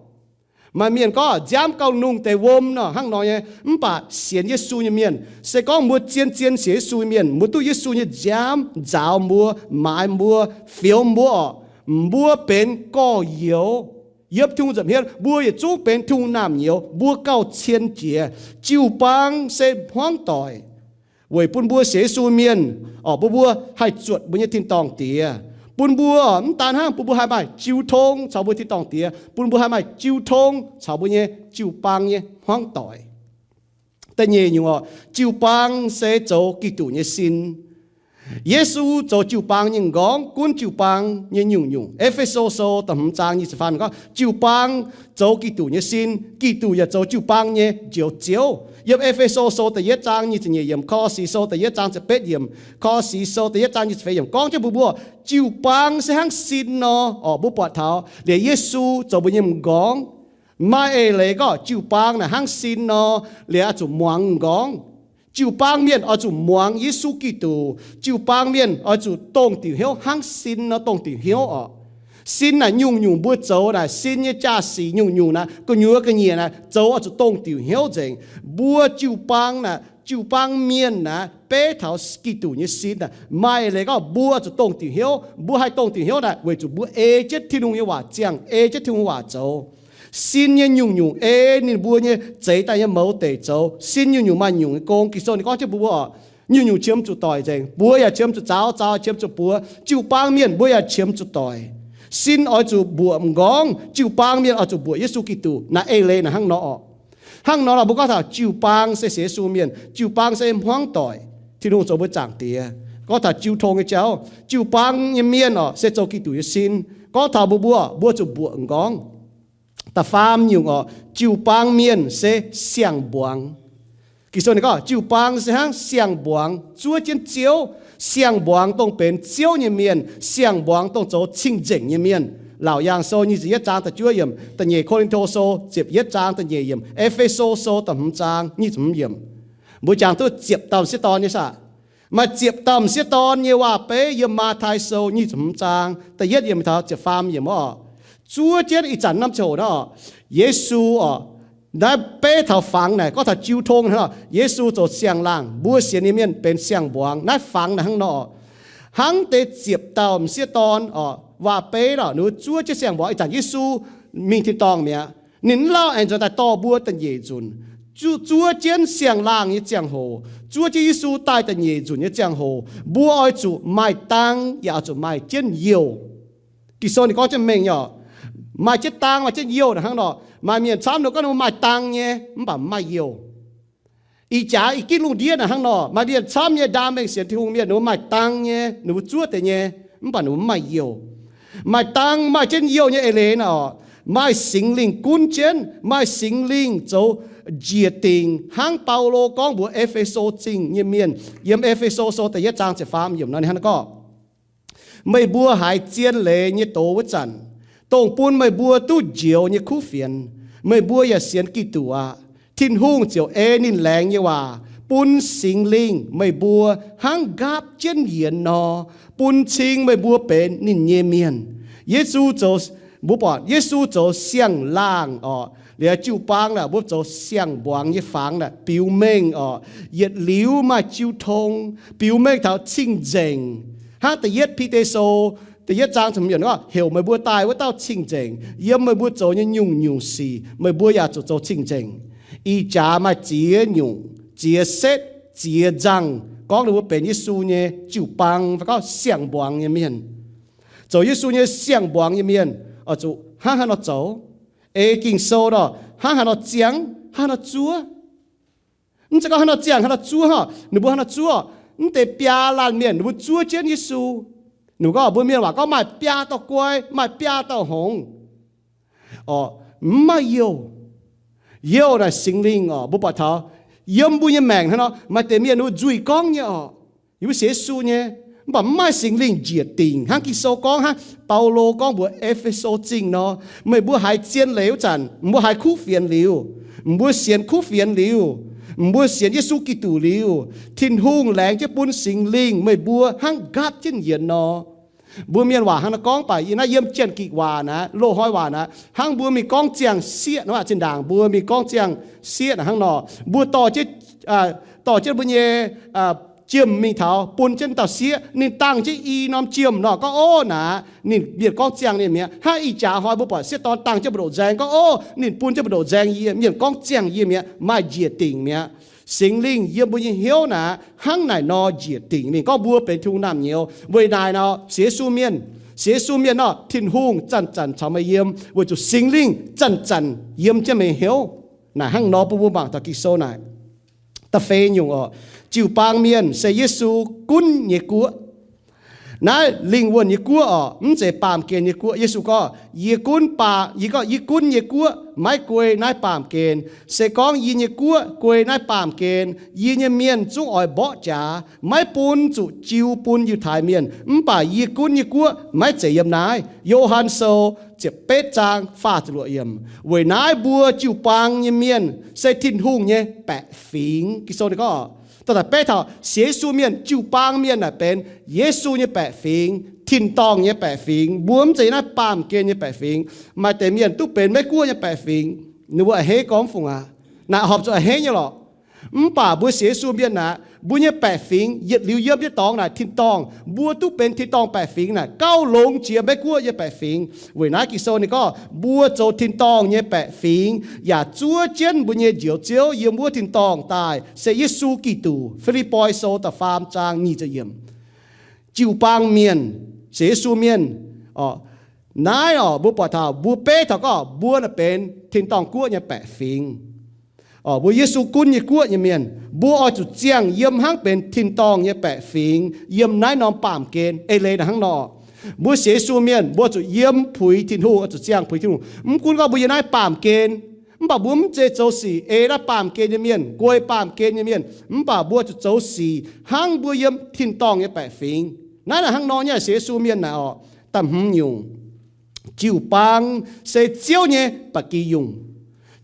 Maaih mienh gorngv nziaamv gauh lungh deix wuom nor hnangv nor nyei, mv baac sienx Yesu nyei mienh, se gorngv mbuo zien-zien sienx Yesu nyei mienh, mbuo duqv Yesu nyei nziaamv nzaaux mbuo, maaiz mbuo, fioux mbuo oc, mbuo benx gorx-youz. Yiem Tin-Hungh nza'hmien mbuo yietc zungv benx Tin-Hungh naamh nyouz, mbuo gauh cien jiex. Jiu-baang se hmuangv doic weic bun mbuo sienx Yesu mienh oc, bun mbuo haih zuotc mbuo nyei tin-dorngh Diex. Bun mbuo mv daan hnangv bun mbuo haih maaih jiu tong caux mbuo tin-dorngh Diex, bun mbuo haih maaih jiu tong caux mbuo nyei jiu-baang nyei hmuangv doic. Da'nyeic nyungc oc, jiu-baang se zoux Giduc nyei sin. Yesu zoux jiu-baang nyei m'nqorngv gunv jiu-baang nyei nyungc-nyungc. E^fe^so Sou da'hmz zaang nyic ziepc faam gorngv, jiu-baang zoux Giduc nyei sin, Giduc yaac zoux jiu-baang nyei Njoux Ziouv. Yiem E^fe^so Sou da'yietv zaang nyic ziepc nyeic yiemc, Korv-Six Sou da'yietv zaang ziepc betv yiemc, Korv-Six Sou da'yietv zaang nyic ziepc feix yiemc gorngv jienv mbuo mbuo, jiu-baang se hnangv sin nor oc. Mbuo buatc taux liuz Yesu zoux mbuo nyei m'nqorngv. Maaih eix leiz gorngv jiu-baang naaic hnangv sin nor, liuz oix zuqc muangx m'nqorngv. Jiu-baang mienh oix zuqc muangx Yesu Giduc. Jiu-baang mienh oix zuqc dongh diuc hnyouv hnangv sin nor dongh diuc hnyouv oc. Sin naaic nyungc-nyungc mbuo zoux naaic, sin nyei jaa-sic nyungc-nyungc naaic, gu'nyuoz ga'nyiec naaic, zoux oix zuqc dongh diuc hnyouv nzengc. Mbuo jiu-baang naaic, jiu-baang mienh naaic, beiv taux Giduc nyei sin naaic, maaih eix leiz gorngv mbuo oix zuqc dongh diuc hnyouv. Mbuo haih dongh diuc hnyouv naaic weic zuqc mbuo ei jienv Tin-Hungh nyei waac ziangh, ei jienv Tin-Hungh waac zoux. Sin nyei nyungc-nyungc ei ninh mbuo nyei zeix daaih nyei mouz deic zoux. Sin nyungc-nyungc maaih nyungc nyei gong. Ging-Sou ninh gorngv jienv mbuo mbuo oc, nyungc-nyungc qiemx zuqc doic nzengc, buoz yaac qiemx zuqc zaux, zaux yaac qiemx zuqc buoz. Jiu-baang mienh mbuo yaac qiemx zuqc doic. Sin oix zuqc mbuoqc m'nqorngv, jiu-baang mienh oix zuqc mbuoqc Yesu Giduc. Naaiv eix leiz naaic hnangv nor oc. Hnangv nor lorqc, mbuo gorngv taux jiu-baang se sienx Yesu mienh, jiu-baang se hmuangv doic, Tin-Hungh zoux mbuo Zaangc Diex. Gorngv taux jiu tong nyei jauv, jiu-baang nyei mienh oc, se zoux Giduc nyei sin. Gorngv taux mbuo mbuo, mbuo zuqc mbuoqc m'nqorngv. Da'faam nyungc oc, jiu-baang mienh se siang-mbuangz. Ging-Sou ninh gorngv jiu-baang se hnangv siang-mbuangz zuov jienv Ziouv. Siang-mbuangz dongh benx Ziouv nyei mienh, siang-mbuangz dongh zoux cing-nzengc nyei mienh. Laauc Yaangh Sou nyic ziepc yietv zaang da'juov yiemc, Da'nyeic Ko^lin^to Sou ziepc yietv zaang da'nyeic yiemc, E^fe^so Sou da'hmz zaang nyic ziepc hmz yiemc. Mbuo jangx duqv ziepc dauh m'sieqv dorn nyei saah? Maaih ziepc dauh m'sieqv dorn nyei waac-beiv yiem Matv^tai Sou nyic ziepc hmz zaang da'yietv yiemc taux ziepc faam yiemc oc. Zuov jienv ih zanc norm ziangh hoc nor, Yesu oc, naaiv beiv taux fangx naaic, gorngv taux jiu tong hnangv nor, Yesu zoux siang-laangh, mbuo sienx nyei mienh benx siang-mbuangz. Naaiv fangx naaic hnangv nor, hnangv deix ziepc dauh m'sieqv dorn oc, waac-beiv lorqc, ninh mbuo zuov jienv siang-mbuangz. Ih zanc Yesu mingh tin-dorngh mi'aqv, ninh mv lauh aengx nzuonx daaih dorh mbuo da'nyeic nzunc. Zuov, zuov jienv siang-laangh nyei ziangh hoc, zuov jienv Yesu daaih da'nyeic nzunc nyei ziangh hoc, mbuo oix zuqc maaih dang yaac oix zuqc maaih jienv youh. Ging-Sou ninh gorngv jienv mengh nyei oc, maaih jienv dang maaih jienv youh naaic hnangv nor. Maaih mienh camv ninh gorngv ninh mbuo maaih dang nyei, mv baac mv maaih youh. Ih jaax ih ginv lungh ndiev naaic hnangv nor, maaih mienh camv nyei ndaam mengh sienx Tin-Hungh mienh, ninh mbuo maaih dang nyei, ninh mbuo zuov deix nyei, mv baac ninh mbuo mv maaih youh. Maaih dang, maaih jienv youh nyei eix leiz naaic orqc, maaih Singx Lingh gunv jienv, maaih Singx Lingh zoux njiec dingc, hnangv Baulo gorngv mbuox E^fe^so Zingh nyei mienh yiem E^fe^so Sou da'yietv zaang ziepc faam yiemc nor, ninh hnangv naaiv gorngv, meih mbuo haiz zien leiz nyei doz wuov zanc, dongh bun meih mbuo duqv njoux nyei kuv fienx, meih mbuo yaac sienx Giduc aqv. Tin-Hungh ziouc ei ninh laengz nyei waac bun Singx Lingh meih mbuo hnangv nqaapv jienv yienx nor, bun cing meih mbuo benx ninh nyei mienh. Yesu zoux, mbuo buatc Yesu zoux siang-laangh orqc, liuz jiu-baang naaic mbuo zoux siang-mbuangz nyei fangx naaic biux mengh orqc, yietc liuz maaih jiu tong, biux mengh taux cing-nzengc. Hnangv da'yietv Bide Sou da'yietv zaang ziepc hmz yiemc gorngv, heuc meih mbuo daaih wuov dauh cing-nzengc, yiem meih mbuo zoux nyei nyungc-nyungc sic meih mbuo yaac zuqc zoux cing-nzengc. Ih jaax maaih ziex nyungc, ziex setv, ziex nzangh gorngv ninh mbuo benx Yesu nyei jiu-baang fai gorngv siang-mbuangz nyei mienh. Zoux Yesu nyei siang-mbuangz nyei mienh oix zuqc hnangv haaix nor zoux? Ei Ging-Sou nor, hnangv haaix nor ziangh, hnangv haaix nor zuov? Mv zeiz gorngv hnangv nor ziangh, hnangv nor zuov hnangv. Ninh mbuo hnangv nor zuov, mv deix biaa laanh mienh ninh mbuo zuov jienv Yesu. Ninh mbuo gorngv, mbuo mienh waac gorngv maaih biaa dauh guai, maaih biaa dauh hngongx. Orqc, mv maaih youh. Youh naaic Singx Lingh orqc, mbuo buatc taux yiem mbuo nyei maengc hnangv nor, maaih deix mienh ninh mbuo nzuih gorngv nyei orqc, yie mbuo sienx Yesu nyei, mv baac mv maaih Singx Lingh njiec dingc hnangv Ging-Sou gorngv, hnangv Baulo gorngv mbuox E^fe^so Zingh nor, meih mbuo haiz zien leiz wuov zanc, mbuo haiz kuv fienx liuz, mbuo sienx kuv fienx liuz, mbuo sienx Yesu Giduc liuz, Tin-Hungh laengz jienv bun Singx Lingh meih mbuo hnangv nqaapv jienv yienx nor. Mbuo mienh waac hnangv naaiv gorngv, mv baac yie naaiv yiem Janx-Gikc waac naaiv, loz-hnoi waac naaiv, hnangv mbuo mingh gorngv ziangh sieqv nor, zinh ndaangc mbuo mingh gorngv ziangh sieqv naaic hnangv nor, mbuo dorh jienv, dorh jienv mbuo nyei jiem mingh taux bun jienv dauh sieqv, ninh dangh jienv i norm jiem nor, gorngv, Ov, naaic ninh mienh gorngv ziangh ninh mi'aqv. Hnangv ih jaax hnoi mbuo buatc sieqv dorn dangh jienv mbu'ndongx nzaeng, gorngv, Ov, ninh bun jienv mbu'ndongx nzaeng yie, mienh gorngv ziangh yie mi'aqv, maaih njiec dingc mi'aqv. Singx Lingh yiem mbuo nyei hnyouv naaic hnangv naaic nor njiec dingc mingh, gorngv mbuo benx Tin-Hungh naamh nyouz. Weic naaic nor, sienx Yesu mienh, sienx Yesu mienh nor, Tin-Hungh zanc-zanc caux meih yiem, weic zuqc Singx Lingh zanc-zanc yiem jienv meih hnyouv. Naaic hnangv nor bun mbuo mangc taux Ging-Sou naaic. Da'feix nyungc orqc, jiu-baang mienh se Yesu gunv nyei guoqv. Naaiv lingh wuonh nyei guoqv orqc, mv zeiz baamh gen nyei guoqv. Yesu gorngv, yie gunv baamh, yie gorngv, yie gunv nyei guoqv maiv guei naaiv baamh gen. Se gorngv yie nyei guoqv guei naaiv baamh gen, yie nyei mienh zungv oix mborqv jaax, maiv bun zuqc jiu bun Yiutai Mienh. Mv baac yie gunv nyei guoqv maiv zeiz yiem naaiv. Yo^han Sou ziepc betv zaang faah ziepc luoqc yiemc. Weic naaiv mbuo jiu-baang nyei mienh se Tin-Hungh nyei baeqc fingx. Ging-Sou ninh gorngv, da'daaih beiv taux sienx Yesu mienh, jiu-baang mienh naaic benx Yesu nyei baeqc fingx, tin-dorngh nyei baeqc fingx. Mbuo mv zeiz naaiv baamh gen nyei baeqc fingx. Maaih deix mienh duqv benx Meiv Guoqv nyei baeqc fingx, ninh mbuo a'hneiv gorngv mv fungc aqv. Naaic horpc zuqc a'hneiv nyei lorqc. Mv baac mbuo sienx Yesu mienh naaic, mbuo nyei baeqc fingx yietc liuz yiem jienv dorngx naaic tin-dorngh. Mbuo duqv benx tin-dorngh baeqc fingx naaic gauh longx jiex Meiv Guoqv nyei baeqc fingx. Weic naaiv Ging-Sou ninh gorngv, mbuo zoux tin-dorngh nyei baeqc fingx, yaac zuov jienv mbuo nyei Njoux Ziouv yiem wuov tin-dorngh daaih, se Yesu Giduc. Fi^lipv^poi Sou da'faam zaang nyic ziepc yiemc. Jiu-baang mienh, sienx Yesu mienh, orqc, naaiv orqc, mbuo buatc taux, mbuo beiv taux gorngv mbuo naaic benx tin-dorngh guoqv nyei baeqc fingx. Orqc, mbuo Yesu gunv nyei guoqv nyei mienh, mbuo oix zuqc ziangh yiem hnangv benx tin-dorngh nyei baeqc fingx yiem naaiv norm baamh gen. Eix leiz naaic hnangv nor, mbuo sienx Yesu mienh mbuo zuqc yiem puix Tin-Hungh, oix zuqc ziangh puix Tin-Hungh. Mv gunv gorngv mbuo yiem naaiv baamh gen, mv baac mbuo mv zeiz zoux sic ei naaiv baamh gen nyei mienh, guei baamh gen nyei mienh, mv baac mbuo zuqc zoux sic hnangv mbuo yiem tin-dorngh nyei baeqc fingx. Naaiv naaic hnangv nor nyei sienx Yesu mienh naaic orqc. Da'hmz nyungc, jiu-baang se Ziouv nyei ba'gi yungh.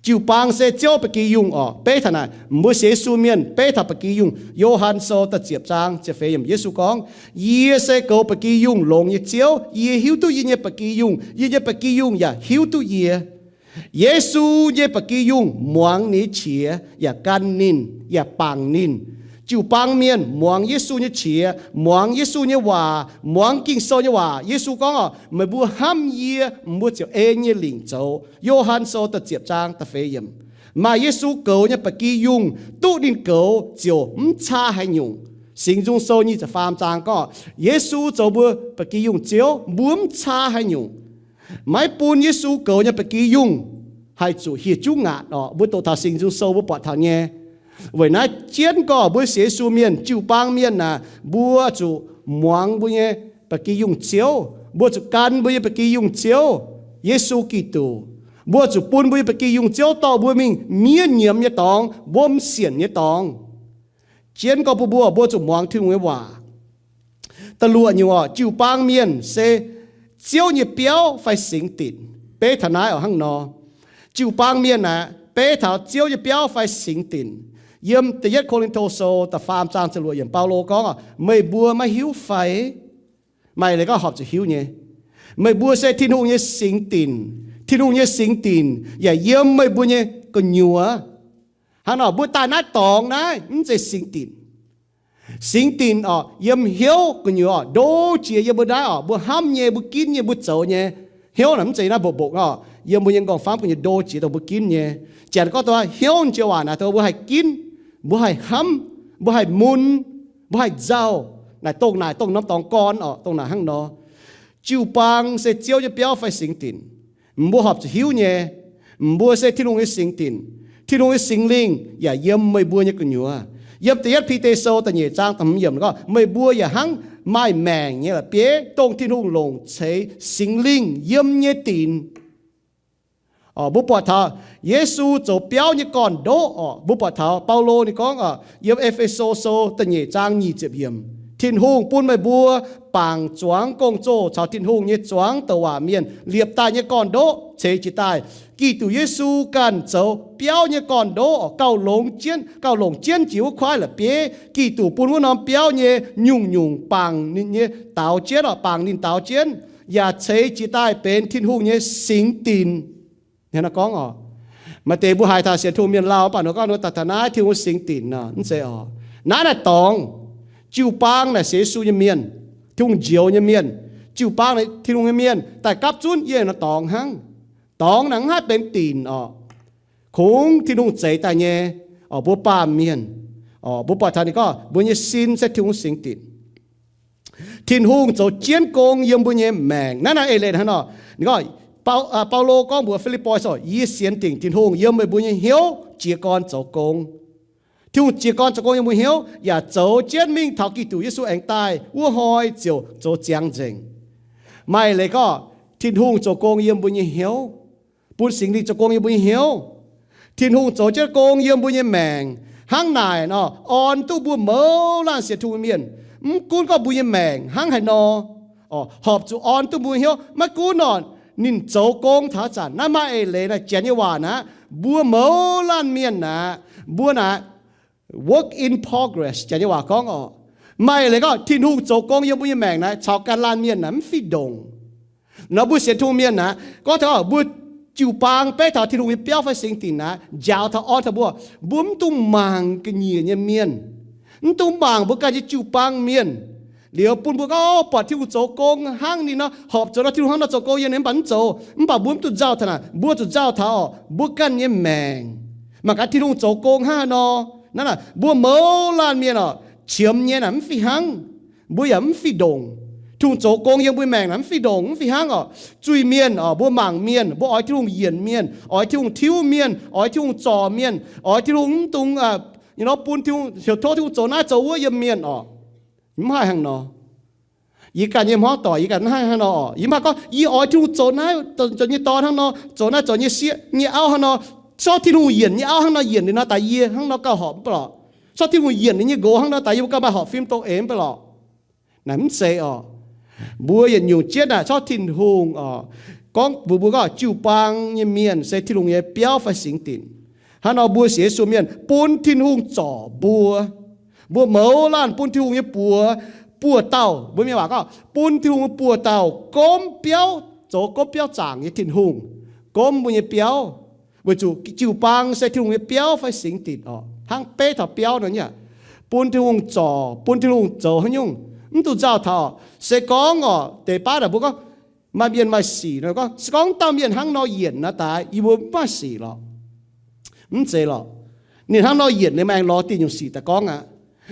Jiu-baang se Ziouv ba'gi yungh orqc. Beiv taux naaic, mbuo sienx Yesu mienh beiv taux ba'gi yungh. Yo^han Sou da'ziepc zaang ziepc feix yiemc, Yesu gorngv, yie se goux ba'gi yungh longx nyei Ziouv. Yie hiuv duqv yie nyei ba'gi yungh, yie nyei ba'gi yungh yaac hiuv duqv yie. Yesu nyei ba'gi yungh muangx ninh nyei qiex yaac gan ninh, yaac bangc ninh. Jiu-baang mienh muangx Yesu nyei qiex, muangx Yesu nyei waac, muangx Ging-Sou nyei waac. Yesu gorngv orqc, meih mbuo hnamv yie, mbuo ziouc ei nyei lingc zoux. Yo^han Sou da'ziepc zaang da'feix yiemc. Maaih Yesu goux nyei ba'gi yungh, duqv ninh goux ziouc mv caa haaix nyungc. Singx Nzung Sou nyic ziepc faam zaang gorngv, Yesu zoux mbuo ba'gi yungh Ziouv, mbuo mv caa haaix nyungc. Maiv bun Yesu goux nyei ba'gi yungh haih zuqc hieh juv ngaatc orqc. Mbuo doqc taux Singx Nzung Sou mbuo buatc taux nyei. Weic naaiv jienv gorngv mbuo sienx Yesu mienh, jiu-baang mienh aah, mbuo zuqc muangx mbuo nyei ba'gi yungh Ziouv, mbuo zuqc gan mbuo nyei ba'gi yungh Ziouv, Yesu Giduc. Mbuo zuqc bun mbuo nyei ba'gi yungh Ziouv dorh mbuo mingh miev nyiemz nyei dorngx, wuom sienc nyei dorngx. Jienv gorngv bun mbuo, mbuo zuqc muangx Tin-Hungh nyei waac. Da'luoqc nyungc orqc, jiu-baang mienh se Ziouv nyei biauv fai singx dinc. Beiv taux naaiv oc hnangv nor. Jiu-baang mienh aeqv, beiv taux Ziouv nyei biauv fai singx dinc. Yiem Da'yietv Ko^lin^to Sou da'faam zaang ziepc luoqc yiemc, Baulo gorngv, meih mbuo maiv hiuv fai? Maaih leiz gorngv horpc zuqc hiuv nyei. Meih mbuo se Tin-Hungh nyei singx dinc. Tin-Hungh nyei singx dinc yaac yiem meih mbuo nyei gu'nyuoz. Hnangv nor mbuo daaih naaiv dorngx naaiv mv zeiz singx dinc. Singx dinc orqc, yiem hnyouv gu'nyuoz orqc, ndo jiex yiem mbuo naaiv orqc, mbuo hnamv nyei, mbuo ginv nyei, mbuo zoux nyei. Hnyouv naaic mv zeiz naaiv mbuoqc mbuoqc orqc, yiem mbuo nyei nqorngv-famv gu'nyuoz ndo jiex dongh mbuo ginv nyei. Janx gorngv dongh hnyouv jiex waac naaic dongh mbuo haih ginv, mbuo haih hnamv, mbuo haih mun, mbuo haih nzauh. Naaic dongh naaic dongh norm dorngx gorn orqc, dongh naaic hnangv nor. Jiu-baang se Ziouv nyei biauv fai singx dinc. Mbuo horpc zuqc hiuv nyei, mbuo se Tin-Hungh nyei singx dinc. Tin-Hungh nyei Singx Lingh yaac yiem meih mbuo nyei gu'nyuoz. Yiem Da'yietv Bide Sou da'nyeic zaang da'hmz yiemc gorngv, meih mbuo yaac hnangv maaih maengc nyei la'bieiv, dongh Tin-Hungh longc ceix Singx Lingh yiem nyei dinc. Orqc, mbuo buatc taux Yesu zoux biauv nyei gorn-ndoqv orqc, mbuo buatc taux Baulo ninh gorngv orqc, yiem E^fe^so Sou da'nyeic zaang nyic ziepc yiemc, Tin-Hungh bun meih mbuo bangc zuangx gong-zoh caux Tin-Hungh nyei zuangx douc waac mienh liepc daaih nyei gorn-ndoqv ceix jiez daaih. Giduc Yesu ganh zoux biauv nyei gorn-ndoqv orqc, gauh longx jienv, gauh longc jienv jiex wuov kuaaiv la'bieiv. Giduc bun wuov norm biauv nyei nyungc-nyungc bangc ninh nyei daaux jienv orqc, bangc ninh daaux jienv, yaac ceix jiez daaih benx Tin-Hungh nyei singx dinc. Hnangv naaiv gorngv orqc, maaih deix mbuo haiz taux sienx Tin-Hungh mienh lauh, mv baac ninh gorngv ninh daaih taux naaiv Tin-Hungh singx dinc nor, mv zeiz orqc. Naaiv naaic dorngx, jiu-baang naaic sienx Yesu nyei mienh, Tin-Hungh njoux nyei mienh, jiu-baang naaic Tin-Hungh nyei mienh daaih gapv zunv yie nor dorngx hnangv. Dorngx naaic mv haih benx dinc orqc. Kungx Tin-Hungh zeix daaih nyei orqc, mbuo baamh mienh orqc, mbuo buatc taux ninh gorngv mbuo nyei sin se Tin-Hungh singx dinc. Tin-Hungh zoux jienv gong yiem mbuo nyei maengc. Naaiv naaiv eix leiz hnangv nor, ninh gorngv, Bau, aa, Baulo gorngv mbuox Fi^lipv^poi Sou, yie sienx dingc Tin-Hungh yiem meih mbuo nyei hnyouv jiez gorn zoux gong. Tin-Hungh jiez gorn zoux gong yiem mbuo hnyouv, yaac zoux jienv mingh taux Giduc Yesu aengx daaih wuov hnoi ziouc zoux ziangx nzengc. Maaih eix leiz gorngv Tin-Hungh zoux gong yiem mbuo nyei hnyouv, bun Singx Lingh zoux gong yiem mbuo nyei hnyouv. Tin-Hungh zoux jienv gong yiem mbuo nyei maengc. Hnangv naaic nor, orn duqv mbuo mouz laanh sienx Tin-Hungh mienh, mv gunv gorngv mbuo nyei maengc hnangv haaix nor, orqc, horpc zuqc orn duqv mbuo hnyouv. Maiv gunv nor, ninh zoux gong taux zanc naaiv maaih eix leiz naaiv, Janx nyei waac naaiv, mbuo mouz laanh mienh naaiv, mbuo naaiv work in progress, Janx nyei waac gorngv orqc. Maaih eix leiz gorngv Tin-Hungh zoux gong yiem mbuo nyei maengc naaiv caux ganh laanh mienh naaiv mv fih ndongc. Nor mbuo sienx Tin-Hungh mienh naaiv, gorngv taux mbuo jiu-baang beiv taux Tin-Hungh nyei biauv fai singx dinc naaiv, njaaux taux orn taux mbuo, mbuo mv dungx mangc ga'nyiec nyei mienh, mv dungx mangc mbuo ganh nyei jiu-baang mienh. Liuz bun mbuo gorngv, o, buatc Tin-Hungh zoux gong hnangv ninh nor, horpc zoux nor Tin-Hungh hnangv nor zoux gong yiem ninh, mv baac mv zoux. Mv baac mbuo mv dungx nzauh taux naaic, mbuo zuqc nzauh taux orqc, mbuo ganh nyei maengc. Mangc gaax Tin-Hungh zoux gong hnangv haaix nor. Naaiv naaic, mbuo mouz laanh mienh orqc, qiemx nyei naaic mv fih hnangv. Mbuo yaac mv fih ndongc. Tin-Hungh zoux gong yiem mbuo maengc naaic mv fih ndongc, mv fih hnangv orqc. Zuiz-mienh orqc, mbuo mangc mienh, mbuo oix Tin-Hungh yienc mienh, oix Tin-Hungh tiuv mienh, oix Tin-Hungh zorc mienh, oix Tin-Hungh mv dungx, aa, you know, bun Tin-Hungh heuc tov Tin-Hungh zoux naaiv zoux wuov yiem mienh orqc. Mv haih hnangv nor. Yie ganh nyei hmuangv doic, yie ganh mv haih hnangv nor orqc. Yie mv haih gorngv yie oix Tin-Hungh zoux naaiv zoux nyei dorn hnangv nor, zoux naaiv zoux nyei sieqv nyei auv hnangv nor, zorqv Tin-Hungh yienc nyei auv hnangv nor yienc liuz nor, daaih yie hnangv nor gauh horpc mv baac lorqc. Zorqv Tin-Hungh yienc ninh nyei nqox hnangv nor, daaih yie mbuo gauh maaih horpc fim dongh eix mv baac lorqc. Naaic mv zeiz orqc. Mbuo yietc nyungc jienv naaic, corc Tin-Hungh orqc, gorngv mbuox mbuo gorngv jiu-baang nyei mienh se Tin-Hungh nyei biauv fai singx dinc. Hnangv nor mbuo sienx Yesu mienh bun Tin-Hungh zorc mbuo. Mbuo mouz laanh bun Tin-Hungh nyei buoz buoz-dauh. Mbuo mienh waac gorngv bun Tin-Hungh nyei buoz-dauh gomv biauv, zoux gomv biauv zaangc nyei Tin-Hungh, gomv mbuo nyei biauv. Weic zuqc jiu-baang se Tin-Hungh nyei biauv fai singx dinc orqc, hnangv beiv taux biauv nor nyei. Bun Tin-Hungh zorc, bun Tin-Hungh zoux haaix nyungc, mv dungx nzauh taux. Se gorngv orqc, deix baav naaic mbuo gorngv maaih mienh maaih sic nor gorngv, se gorngv dauh mienh hnangv nor yienc naaiv daaih, yie mbuo mv maaih sic lorqc. Mv zeiz lorqc. Ninh hnangv nor yienc liuz, maaih aengx lorz diuh nyungc sic daaih gorngv aqv.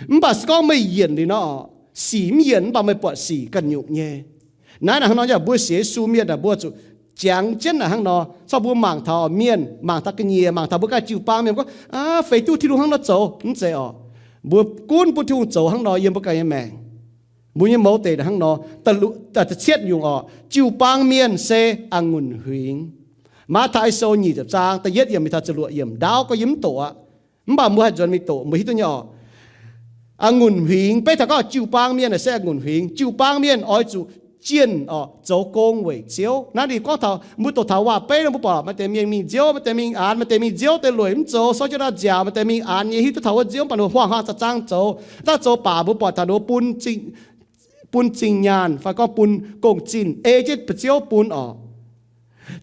Mv baac se gorngv meih yienc liuz nor orqc, sic mv yienc mv baac meih buatc sic ganh nyungc nyei. Naaiv naaic hnangv nor yaac mbuo sienx Yesu mienh naaic mbuo zuqc jangx jienv naaic hnangv nor. Corc mbuo mangc taux mienh, mangc taux ga'nyiec, mangc taux mbuo ganh jiu-baang mienh gorngv, aav, feix duqv Tin-Hungh hnangv nor zoux, mv zeiz orqc. Mbuo gunv bun Tin-Hungh zoux hnangv nor yiem mbuo ganh nyei maengc. Mbuo nyei mouz deic hnangv nor. Da'cietv nyungc orqc, jiu-baang mienh se a'ngunc huingx. Matv^taai Sou nyic ziepc zaang da'yietv yiemc mingh taux ziepc luoqc yiemc ndaauv gorngv yie mv doqc aqv. Mv baac mbuo haih nzuonx mingh doqc, mbuo hiuv duqv nyei orqc. A'ngunc huingx, beiv taux gorngv jiu-baang mienh se a'ngunc huingx. Jiu-baang mienh oix zuqc jienh orqc zoux gong weic Ziouv. Naaiv ninh gorngv taux mbuo doqc taux waac-beiv nor mbuo buatc maaih deix mienh mingh nziouv, maaih deix mingh aanx, maaih deix mingh nziouv deix lueic mv zoux, sortv jienv ndau nziaauc, maaih deix mingh aanx nyei hiuv duqv taux wuov nziouv mv baac ninh huaang-huaang za'zang zoux. Daaih zoux baac mbuo buatc taux ninh mbuo bun zingh bun zingh nyaanh fai gorngv bun gong-zinh ei jienv ba'ziouv bun orqc.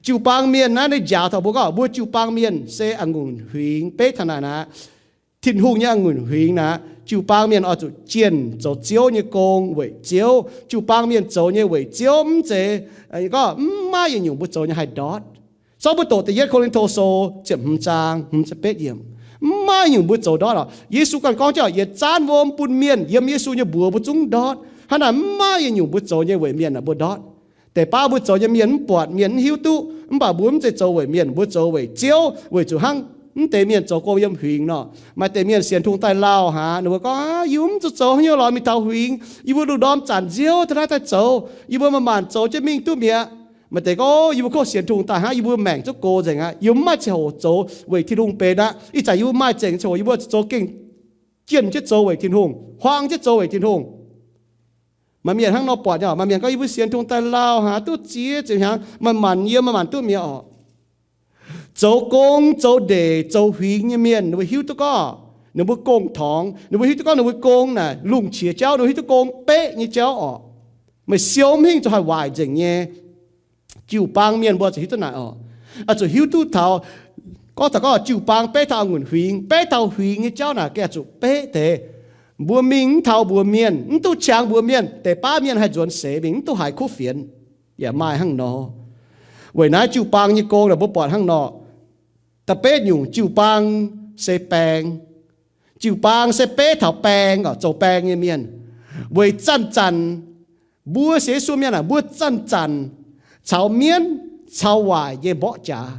Jiu-baang mienh naaiv ninh njaaux taux mbuo gorngv mbuo jiu-baang mienh se a'ngunc huingx. Beiv taux naaic naaic, Tin-Hungh nyei a'ngunc huingx naaic, jiu-baang mienh oix zuqc jienh zoux Ziouv nyei gong weic Ziouv. Jiu-baang mienh zoux nyei weic Ziouv mv zeiz gorngv mv maaih yietc nyungc mbuo zoux nyei haih ndortv. Zorqv mbuo doqc da'yietv Ko^lin^to Sou ziepc hmz zaang hmz ziepc betv yiemc. Mv maaih nyungc mbuo zoux ndortv orqc. Yesu ganh gorngv jienv, yietc zanv wuom bun mienh yiem Yesu nyei mbuox mbuo zungv ndortv. Hnangv naaic mv maaih yietc nyungc mbuo zoux nyei weic mienh naaic mbuo ndortv. Deix baav mbuo zoux nyei mienh mv buatc, mienh mv hiuv duqv, mv baac mbuo mv zeiz zoux weic mienh, mbuo zoux weic Ziouv, weic zuqc hnangv mv deix mienh zoux gong yiem huingx nor. Maaih deix mienh sienx Tin-Hungh daaih lauh haic, ninh mbuo gorngv, yie mv zuqc zoux haaix nyungc lorz mingh taux huingx, yie mbuo lungh ndorm zanc nziouv daaih naaiv daaih zoux, yie mbuo manc-manc zoux jienv mingh duqv mi'aqv. Maaih deix gorngv, yie mbuo kov sienx Tin-Hungh daaih hnangv, yie mbuo maengc zuqc gox nzengc aqv, yie mbuo mv maaih ziangh hoc zoux weic Tin-Hungh benx aqv. Ih zanc yie mbuo maaih zengc ziangh hoc, yie mbuo zuqc zoux gengh jienh jienv zoux weic Tin-Hungh, huaang jienv zoux weic Tin-Hungh. Maaih mienh hnangv nor buatc nyei orqc. Maaih mienh gorngv, yie mbuo sienx Tin-Hungh daaih lauh haic, duqv ziex ziepc hnyangx, manc-manc yiem, manc-manc duqv mi'aqv orqc. Zoux gong, zoux ndeic, zoux huingx nyei mienh ninh mbuo hiuv duqv gorngv ninh mbuo gong-torngx, ninh mbuo hiuv duqv gorngv ninh mbuo gong naaic lungh qiex jauv, ninh mbuo hiuv duqv gong beqv nyei jauv orqc. Meih siou mv hingh zuqc haih waaic nzengc nyei. Jiu-baang mienh mbuo zuqc hiuv duqv naaic orqc. Oix zuqc hiuv duqv taux, gorngv taux gorngv jiu-baang beiv taux a'ngunc huingx, beiv taux huingx nyei jauv naaic gengh oix zuqc beqv deix. Mbuo mingh mv taux mbuox mienh, mv duqv qangx mbuox mienh, deix baav mienh haih nzuonx seix mingh, mv duqv haiz kuv fienx. Yaac maaih hnangv nor. Weic naaiv jiu-baang nyei gong naaic mbuo buatc hnangv nor. Da'betv nyungc, jiu-baang se baeng. Jiu-baang se beiv taux baeng orqc, zoux baeng nyei mienh. Weic zanc-zanc mbuo sienx Yesu mienh aah, mbuo zanc-zanc caux mienv caux waaic nyei mborqv jaax.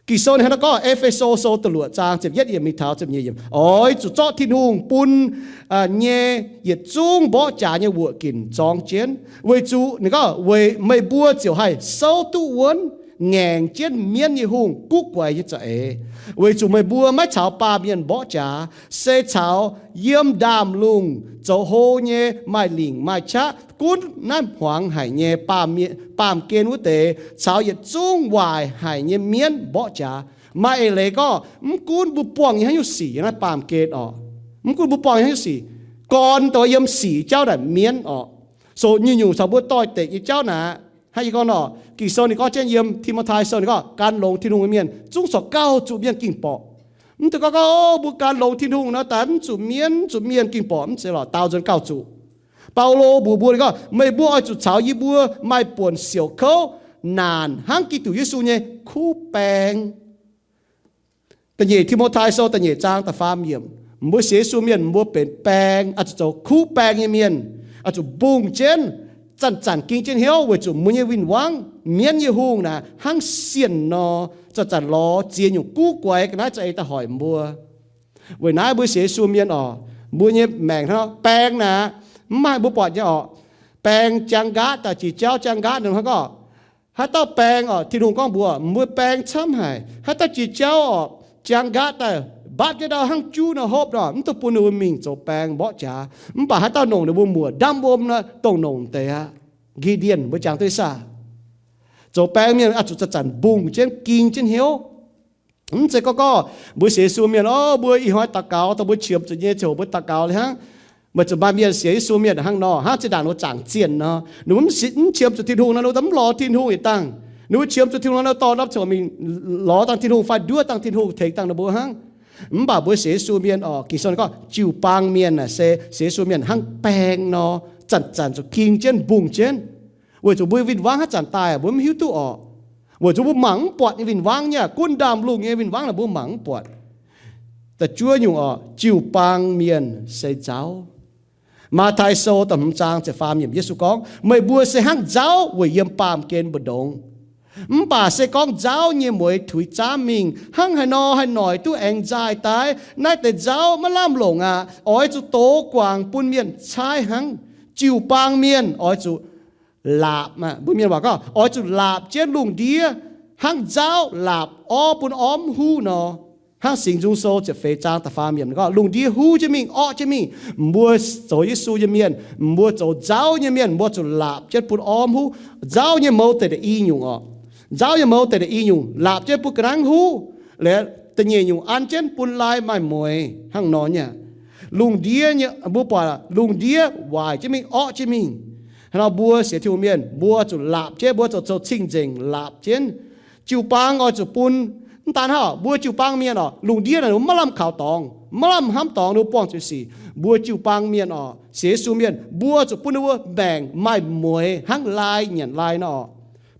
Ging-Sou ninh hnangv naaiv gorngv, E^fe^so Sou da'luoqc zaang ziepc yietv yiemc mingh taux ziepc nyeic yiemc, oix zuqc zorqv Tin-Hungh bun nyei yietc zungv mborqv jaax nyei wuoqc ginc zorng jienv, weic zuqc ninh gorngv, weic meih mbuo ziouc haih souv duqv wuonv ngaengc jienv mienv nyei hungh guv guaix nyei za'eix. Weic zuqc meih mbuo maiv caux baamh mienh mborqv jaax, se caux yiem ndaamv-lungh zoux hlo nyei maaih lingc maaih qaqv gunv naaiv hmuangx haic nyei baamh mienh, baamh gen wuov deix, caux yietc zungv waaic haic nyei mienv mborqv jaax. Maaih eix leiz gorngv, mv gunv mbuo buangh nyei haaix nyungc sic yiem naaiv baamh gen orqc, mv gunv mbuo buangh nyei haaix nyungc sic, gorn dongh yiem sic jauv naaic mienv orqc. So nyungc-nyungc caux mbuo doix-dekc nyei jauv naaic, hnangv yie gorngv nor, Ging-Sou ninh gorngv jienv yiem Ti^mo^tai Sou ninh gorngv, gan longx Tin-Hungh nyei mienh zungv corc gauh zuqc mienh ging-borqc. Mv deix gorngv, gorngv mbuo gan longx Tin-Hungh nor, daaih mv zuqc mienv, mv zuqc mienh ging-borqc, mv zeiz lorqc, daaux nzuonx gauh zuqc. Baulo mbuox mbuo, ninh gorngv, meih mbuo oix zuqc caux yie mbuo maaih buonc siouc kouv naanc hnangv Giduc Yesu nyei kuv baeng. Da'nyeic Ti^mo^tai Sou da'nyeic zaang da'faam yiemc, mbuo sienx Yesu mienh mbuo benx baeng, oix zuqc zoux kuv baeng nyei mienh, oix zuqc mbungh jienv, zanc-zanc ging jienv hnyouv weic zuqc mbuo nyei win-wangv, mienv nyei hungh naaic hnangv sienh nor, zanc-zanc lorz ziex nyungc guv guaix ga'naaiv za'eix daaih hoic mbuo. Weic naaiv mbuo sienx Yesu mienh orqc, mbuo nyei maengc hnangv baeng naaic, mv maaih mbuo buatc nyei orqc. Baeng jaang nqaatv daaih, jiex jauv jaang nqaatv ninh hnangv gorngv, haaix dauh baeng orqc, Tin-Hungh gorngv mbuox mbuo baeng camv haic. Haaix dauh jiex jauv orqc, jaang nqaatv daaih mbatv jienv ndau hnangv juv nor hopv nor, mv duqv bun ninh mbuo mingh zoux baeng mborqv jaax. Mv baac haaix dauh nongc ninh mbuo muoc ndamv wuom nor, dongh nongc deix aqv. Gi^ndien mbuo jangx duqv saah? Zoux baeng mienh oix zuqc zanc-zanc mbungh jienv ging jienv hnyouv. Mv zeiz gorngv gorngv mbuo sienx Yesu mienh, o, mbuo ih hnoi daux gaux, dongh mbuo qiemx zuqc nyei ziangh hoc mbuo daux gaux liuz hnangv. Weic zuqc maaih mienh sienx Yesu mienh hnangv nor, hnangv zinh ndaangc ninh mbuo zaangc zienh nor, ninh mbuo mv, mv qiemx zuqc Tin-Hungh nor, ninh mbuo mv lorz Tin-Hungh yietc dangh. Ninh mbuo qiemx zuqc Tin-Hungh nor, ninh mbuo dorh norm ziangh hoc mingh lorz dangh Tin-Hungh fai nduov dangh Tin-Hungh tengx dangh ninh mbuo hnangv. Mv baac mbuo sienx Yesu mienh orqc, Ging-Sou ninh gorngv jiu-baang mienh naaic se sienx Yesu mienh hnangv baeng nor, zanc-zanc zuqc ging jienv mbungh jienv. Weic zuqc mbuo win-wangv haaix zanc daaih mbuo mv hiuv duqv orqc. Weic zuqc mbuo mangc mv buatc nyei win-wangv nyei, gunv ndaamv-lungh nyei win-wangv naaic mbuo mangc mv buatc. Da'juov nyungc orqc, jiu-baang mienh se nzauv. Matv^tai Sou da'hmz zaang ziepc faam yiemc Yesu gorngv, meih mbuo se hnangv nzauv weic yiem baamh gen mbu'ndongx. Mv baac se gorngv nzauv nyei mueix tuix zaamv mingh, hnangv haaix nor haih noic duqv aengx nzaaih daaih? Naaiv deix nzauv maiv lamh longc aqv. Oix zuqc dox guangc bun mienh caaiv hnangv. Jiu-baang mienh oix zuqc laapc, mbuo mienh waac gorngv, oix zuqc laapc jienv lungh ndiev hnangv nzauv laapc orv bun orv mv huv nor. Hnangv Singx Nzung Sou ziepc feix zaang da'faam yiemc gorngv, lungh ndiev huv jienv mingh, orqv jienv mingh. Mbuo zoux Yesu nyei mienh, mbuo zoux nzauv nyei mienh, mbuo zuqc laapc jienv bun orv mv huv. Nzauv nyei mouz deix da'nyeic nyungc oc. Nzauv nyei mouz deix da'nyeic nyungc laapc jienv bun ga'nangv huv, liuz da'nyeic nyungc an jienv bun laai maaih mueix hnangv nor nyei. Lungh ndiev nyei, mbuo buatc lungh ndiev waaic jienv mingh, orqv jienv mingh. Hnangv nor mbuo sienx Tin-Hungh mienh, mbuo zuqc laapc jienv, mbuo zuqc zoux cing-nzengc laapc jienv. Jiu-baang oix zuqc bun, mv daan hnangv, mbuo jiu-baang mienh oc, lungh ndiev naaic maiv lamh kaux dorngx, maiv lamh hnamv dorngx ninh mbuo buangh zuqc sic. Mbuo jiu-baang mienh oc, sienx Yesu mienh, mbuo zuqc bun ninh mbuo maengc maaih mueix hnangv laai nyanc laai nor oc.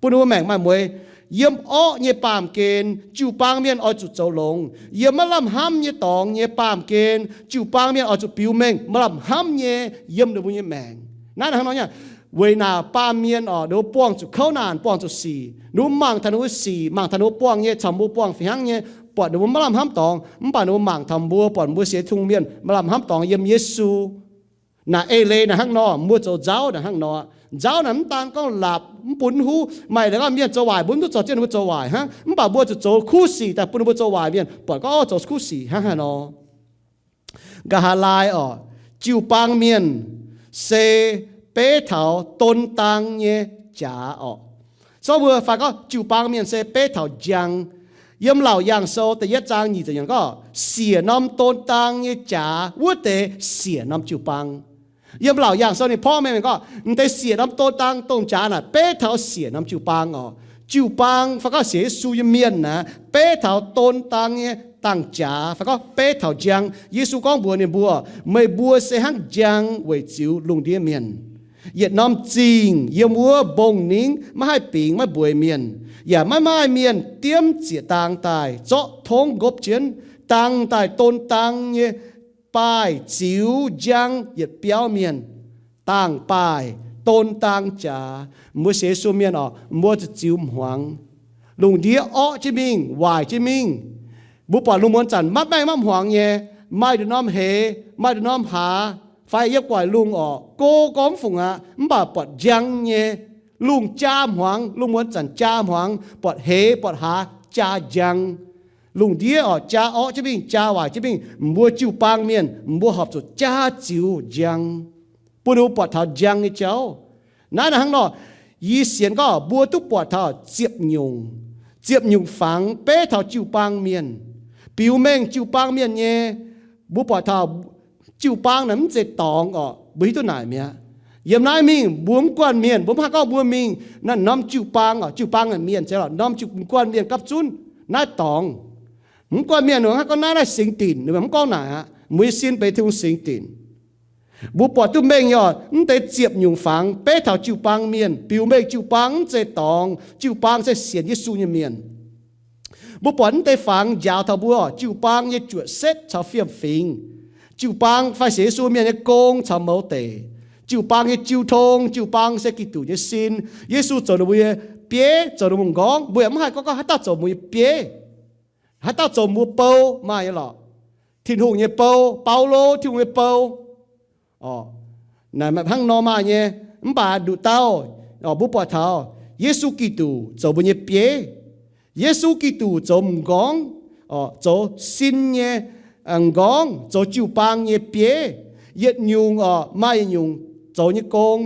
Bun ninh mbuo maengc maaih mueix. Yiem orqv nyei baamh gen, jiu-baang mienh oix zuqc zoux longx. Yiem maiv lamh hnamv nyei dorngx nyei baamh gen, jiu-baang mienh oix zuqc biux mengh maiv lamh hnamv nyei yiem ninh mbuo nyei maengc. Naaiv hnangv nor nyei, weic naaic baamh mienh oc, ninh mbuo buangh zuqc kouv naanc, buangh zuqc sic, ninh mbuo mangc taux ninh mbuo sic, mangc taux ninh mbuo buangh nyei, caux mbuo buangh fih hnangv nyei, buatc ninh mbuo maiv lamh hnamv dorngx, mv baac ninh mbuo mangc taux mbuo, buatc mbuo sienx Tin-Hungh mienh maaih lamh hnamv dorngx yiem Yesu. Naaic eix leiz naaic hnangv nor, mbuo zoux nzauv naaic hnangv nor. Nzauv naaic mv daan gorngv laapc mv bun huv, maaih leiz gorngv mienh zoux waaic mbuo mv duqv zorc jienv ninh mbuo zoux waaic hnangv, mv baac mbuo zuqc zoux kuv sic daaih bun ninh mbuo zoux waaic mienh buatc gorngv, orv, zoux kuv sic hnangv haaix nor. Nqa'haav laai oc, jiu-baang mienh se beiv taux don dang nyei jaax oc. Zorqv mbuo fai gorngv jiu-baang mienh se beiv taux njang. Yiem Laauc Yaangh Sou da'yietv zaang nyic ziepc yiemc gorngv, siec norm don dang nyei jaax wuov deix siec norm jiu-baang. Yiem Laauc Yaangh Sou ninh porv mengh gorngv, m'deix siec norm don dang dongh jaax naaic beiv taux siec norm jiu-baang oc. Jiu-baang fai gorngv sienx Yesu nyei mienh naaic, beiv taux don dang nyei dangh jaax fai gorngv beiv taux njang. Yesu gorngv mbuox ninh mbuo, meih mbuo se hnangv njang weic ziux lungh ndiev mienh. Yietc norm zingh yiem wuov mbong-ningv maiv haih bingx maiv mbueiz mienh, yaac maiv maaih mienh diemv ziec-dang daaih zorqv tongv nqopv jienv. Dangh daaih don dang nyei baaih ziux njang yietc biauv mienh. Dangh baaih don dang jaax. Mbuo sienx Yesu mienh oc, mbuo zuqc ziux hmuangx. Lungh ndiev orqv jienv mingh, waaic jienv mingh. Mbuo buatc lungh muonz zanc maiv maengh maiv hmuangx nyei, maaih nduqc norm heix, maaih nduqc norm hlaax, fai yiem gu'nguaaic lungh oc, go gorngv fungc aqv, mv baac buatc njang nyei. Lungh jaa hmuangx, lungh muonz zanc jaa hmuangx, buatc heix buatc hlaax jaa njang. Lungh ndiev oc, jaa orqv jienv mingh, jaa waaic jienv mingh. Mbuo jiu-baang mienh, mbuo horpc zuqc jaa ziux njang, bun ninh mbuo buatc taux njang nyei jauv. Naaiv naaic hnangv nor, yie sienx gorngv mbuo duqv buatc taux ziepc nyungc, ziepc nyungc fangx beiv taux jiu-baang mienh, biux mengh jiu-baang mienh nyei. Mbuo buatc taux jiu-baang naaic mv zeiz dorngx oc, mbuo hiuv duqv naaic mi'aqv. Yiem naaiv mingh mbuo mv guanh mienh, mbuo mv haih gorngv mbuo mingh naaiv norm jiu-baang oc, jiu-baang naaic mienh zeiz lorqc, norm jiu-baang mv guanh mienh gapv zunv naaiv dorngx. Mv guanh mienh mv haih gorngv naaiv, naaiv singx dinc, ninh mv gorngv naaic aqv. Mbuo nyei sin benx Tin-Hungh singx dinc. Mbuo buatc duqv mengh nyei oc, mv deix ziepc nyungc fangx beiv taux jiu-baang mienh, biux mengh jiu-baang mv zeiz dorngx, jiu-baang se sienx Yesu nyei mienh. Mbuo buatc mv deix fangx njaaux taux mbuo oc, jiu-baang nyei juoqc setv caux fiem-fingx, jiu-baang fai sienx Yesu mienh nyei gong caux mouz deic, jiu-baang nyei jiu tong, jiu-baang se Giduc nyei sin. Yesu zoux ninh mbuo nyei bieiv, zoux ninh mbuo m'nqorngv. Mbuo yaac mv haih gorngv gorngv haaix dauh zoux mbuo nyei bieiv, haaix dauh zoux mbuo bou, maaih nyei lorqc. Tin-Hungh nyei bou, Baulo, Tin-Hungh nyei bou. Naaic hnangv nor maaih nyei, mv baac nduqc dauh, mbuo buatc taux Yesu Giduc zoux mbuo nyei bieiv. Yesu Giduc zoux m'nqorngv, zoux sin nyei m'nqorngv, zoux jiu-baang nyei bieiv. Yietc nyungc oc, maaih yietc nyungc zoux nyei gong.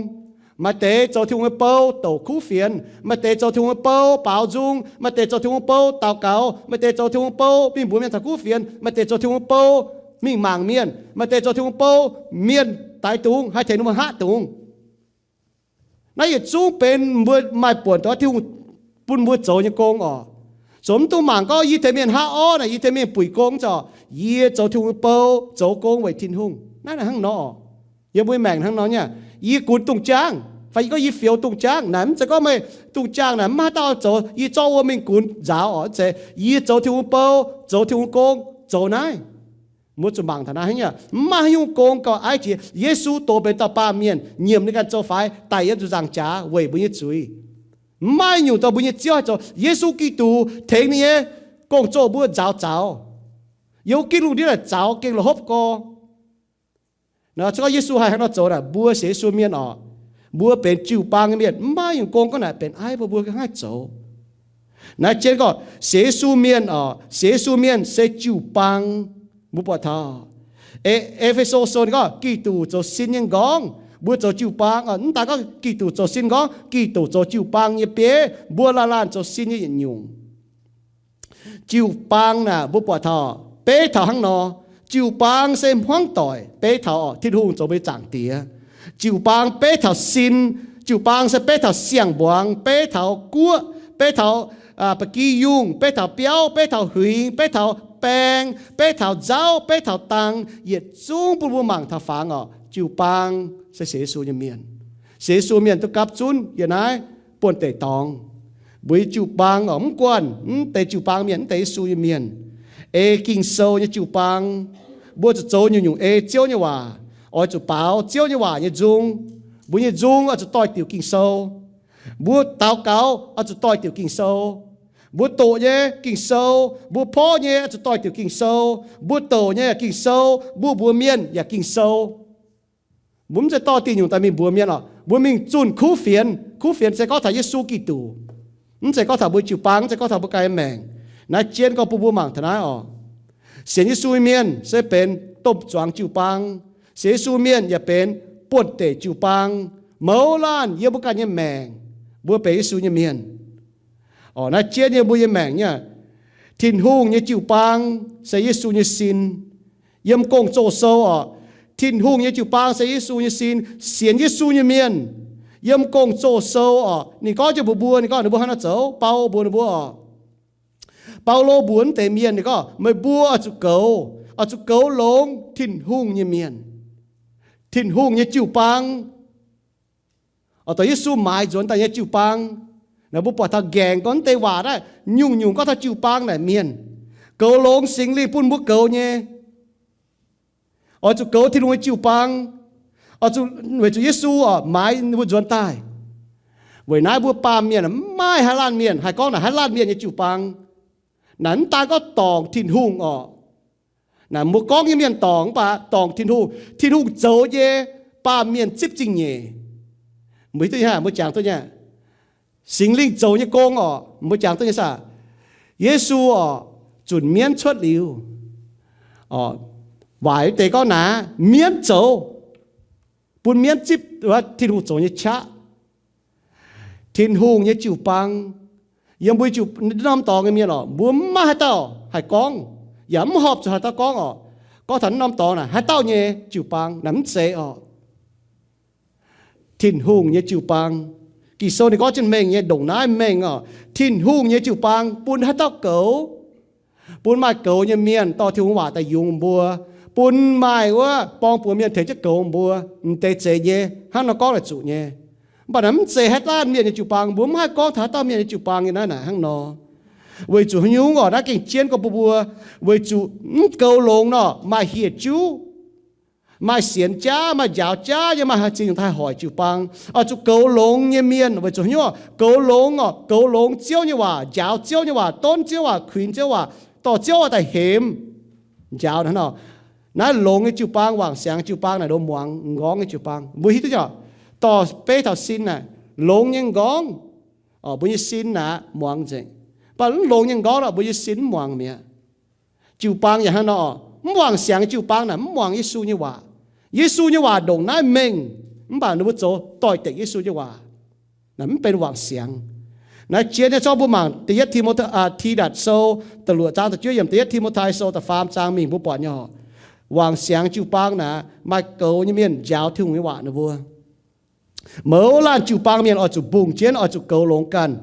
Maaih deix zoux Tin-Hungh nyei bou douc kuv fienx, maaih deix zoux Tin-Hungh nyei bou baaux nzung, maaih deix zoux Tin-Hungh nyei bou daux gaux, maaih deix zoux Tin-Hungh nyei bou mingh mbuox mienh taux kuv fienx, maaih deix zoux Tin-Hungh nyei bou mingh mangc mienh, maaih deix zoux Tin-Hungh nyei bou mienh daix dungz haih tengx ninh mbuo hngaqv dungz. Naaiv yietc zungv benx mbuo maaih buonc doix Tin-Hungh bun mbuo zoux nyei gong oc. Zoux mv dungx mangc gorngv yie tengx mienh hngaqv orv naaic, yie tengx mienh buic gong zaqc, yie zoux Tin-Hungh nyei bou, zoux gong weic Tin-Hungh. Naaiv naaic hnangv nor oc. Yiem mbuo maengc hnangv nor nyei, yie gunv dungz jaang, fai yie gorngv yie fioux dungz jaang naaic, mv zeiz gorngv meih dungz jaang naaic mv maaih haaix dauh zoux, yie zorqv wuom mingh gunv nzaaux oc. Mv zeiz, yie zoux Tin-Hungh bou, zoux Tin-Hungh gong, zoux naaiv. Mbuo zuqc mangc taux naaiv hnangv nyei, mv maaih haaix nyungc gong gauh aiv jiex. Yesu dox benx dauh baamh mienh, nyiemc ninh ganh zoux faix, daic yiem ziepc nzaangc jaax weic mbuo nyei zuiz. Mv maaih nyungc dorh mbuo nyei Ziouv haih zoux. Yesu Giduc tengx ninh nyei gong-zoh mbuo nzaaux zaux. Yiem wuov gitv lungh ndiev naaic zaux gengh la'hopv gorx. Nor se gorngv Yesu haih hnangv nor zoux naaic, mbuo sienx Yesu mienh oc, mbuo benx jiu-baang nyei mienh, mv maaih nyungc gong gorngv naaic benx aiv bun mbuo haih zoux. Naaiv jienv gorngv sienx Yesu mienh oc, sienx Yesu mienh se jiu-baang. Mbuo buatc taux E, E^fe^so Sou ninh gorngv Giduc zoux sin nyei nqorngv, mbuo zoux jiu-baang oc. Mv daaih gorngv Giduc zoux sin nqorngv, Giduc zoux jiu-baang nyei bieiv, mbuo laanh laanh zoux sin nyei yietc nyungc. Jiu-baang naaic mbuo buatc taux, beiv taux hnangv nor, jiu-baang se hmuangv doic, beiv taux oc, Tin-Hungh zoux mbuo nyei Zaangc Diex. Jiu-baang beiv taux sin, jiu-baang se beiv taux siang-mbuangz, beiv taux guoqv, beiv taux, aa, ba'gi yungh, beiv taux biauv, beiv taux huingx, beiv taux baeng, beiv taux nzauv, beiv taux dang, yietc zungv bun mbuo mangc taux fangx oc. Jiu-baang se sienx Yesu nyei mienh. Sienx Yesu mienh duqv gapv zunv yiem naaiv buonv-deic dorngx. Mbuo nyei jiu-baang oc, mv guanh mv deix jiu-baang mienh, mv deix Yesu nyei mienh, ei Ging-Sou nyei jiu-baang. Mbuo zuqc zoux nyungc-nyungc ei Ziouv nyei waac, oix zuqc baaux Ziouv nyei waac nyei nzung. Mbuo nyei nzung oix zuqc doix-diuc Ging-Sou. Mbuo daux gaux oix zuqc doix-diuc Ging-Sou. Mbuo doqc nyei Ging-Sou, mbuo porv nyei oix zuqc doix-diuc Ging-Sou. Mbuo douc nyei yaac Ging-Sou, mbuo mbuox mienh yaac Ging-Sou. Mbuo mv zeiz dorh diuh nyungc daaih mingh mbuox mienh oc. Mbuo mingh zunh kuv fienx. Kuv fienx se gorngv taux Yesu Giduc. Mv zeiz gorngv taux mbuo jiu-baang, mv zeiz gorngv taux mbuo ganh nyei maengc. Naaiv jienv gorngv bun mbuo mangc taux naaiv oc. Sienx Yesu nyei mienh se benx domh zuangx jiu-baang. Sienx Yesu mienh yaac benx buonv-deic jiu-baang. Mouz laanh yiem mbuo ganh nyei maengc, mbuo benx Yesu nyei mienh. Oc, naaiv jienv yiem mbuo nyei maengc nyei, Tin-Hungh nyei jiu-baang se Yesu nyei sin. Yiem Gong-Zoh Sou oc, Tin-Hungh nyei jiu-baang se Yesu nyei sin. Sienx Yesu nyei mienh, yiem Gong-Zoh Sou oc, ninh gorngv jienv mbuox mbuo, ninh gorngv ninh mbuo hnangv naaiv zoux, Baulo mbuox ninh mbuo oc. Baulo mbuox wuov deix mienh, ninh gorngv, meih mbuo oix zuqc goux, oix zuqc goux longx Tin-Hungh nyei mienh, Tin-Hungh nyei jiu-baang. Oix dorh Yesu maaiz nzuonx daaih nyei jiu-baang. Naaiv mbuo buatc taux nqaengc gorngv wuov deix waac naaiv, nyungc-nyungc gorngv taux jiu-baang naaic mienh. Goux longx Singx Lingh bun mbuo goux nyei. Oix zuqc goux Tin-Hungh nyei jiu-baang. Oix zuqc, weic zuqc Yesu oc maaiz ninh mbuo nzuonx daaih. Weic naaiv mbuo baamh mienh mv maaih haaix laanh mienh haih gorngv naaic haaix laanh mienh nyei jiu-baang. Naaic mv daan gorngv dorngc Tin-Hungh oc. Naaic mbuo gorngv nyei mienh dorngc, mv baac dorngc Tin-Hungh, Tin-Hungh zoux nyei, baamh mienh zipv zingh nyeic. Mbuo hiuv duqv nyei, mbuo jangx duqv nyei. Singx Lingh zoux nyei gong oc, mbuo jangx duqv nyei saah? Yesu oc, zunc mienv cuotv liuz, oc, waaic deix gorngv naaic mienv zoux, bun mienv zipv Tin-Hungh zoux nyei qaqv. Tin-Hungh nyei jiu-baang, yiem mbuo jiu, norm dorngx nyei mienh oc, mbuo mv maaih haaix dauh haih gorngv, yaac mv horpc zuqc haaix dauh gorngv oc. Gorngv taux norm dorngx naaic haaix dauh nyei jiu-baang naaic mv zeiz oc. Tin-Hungh nyei jiu-baang, Ging-Sou ninh gorngv jienv mengh nyei, ndongc naaiv mengh oc. Tin-Hungh nyei jiu-baang bun haaix dauh goux? Bun maaih goux nyei mienh dorh Tin-Hungh waac daaih yungz mbuo, bun maaih wuov borng-buoz mienh tengx jienv goux mbuo, m'deix zeiz nyei, hnangv nor gorngv laaic zuqc nyei. Mv baac naaiv mv zeiz haaix laanh mienh nyei jiu-baang, mbuo mv haih gorngv taux haaix dauh mienh nyei jiu-baang nyei naaiv naaic hnangv nor. Weic zuqc haaix nyungc oc, naaiv gengh jienv gorngv bun mbuo, weic zuqc mv goux longx nor maaih hieh juv, maaih sienx jaav, maaih njaaux jaav nyei, maaih haaix ziex nyungc daaih hoic jiu-baang. Oix zuqc goux longx nyei mienh, weic zuqc haaix nyungc oc, goux longx oc, goux longx Ziouv nyei waac, njaaux Ziouv nyei waac, donv Ziouv waac, kuinx Ziouv waac, dorh Ziouv waac daaih hemx, njaaux hnangv nor. Naaiv longx nyei jiu-baang, wangc siangx jiu-baang naaic ndoh muangx m'nqorngv nyei jiu-baang. Mbuo hiuv duqv nyei oc, dorh beiv taux sin naaic, longx nyei m'nqorngv oc, mbuo nyei sin naaic muangx nzengc. Mv baac mv longx nyei m'nqorngv oc, mbuo nyei sin mv muangx mi'aqv. Jiu-baang yaac hnangv nor oc, mv wangc siangx nyei jiu-baang naaic mv muangx Yesu nyei waac. Yesu nyei waac ndongc naaiv mengh, mv baac ninh mbuo zoux doix-dekc Yesu nyei waac. Naaiv mv benx wangc siangx. Naaiv jiex nyei zorqv mbuo mangc da'yietv Ti^mo, aa, Tidatc Sou da'luoqc zaang da'juov yiemc, da'yietv Ti^mo^tai Sou da'faam zaang mingh mbuo buatc nyei oc. Wangc siangx jiu-baang naaic maaih goux nyei mienh njaaux Tin-Hungh nyei waac ninh mbuo. Mouz laanh jiu-baang mienh oix zuqc mbungh jienv, oix zuqc goux longx ganh.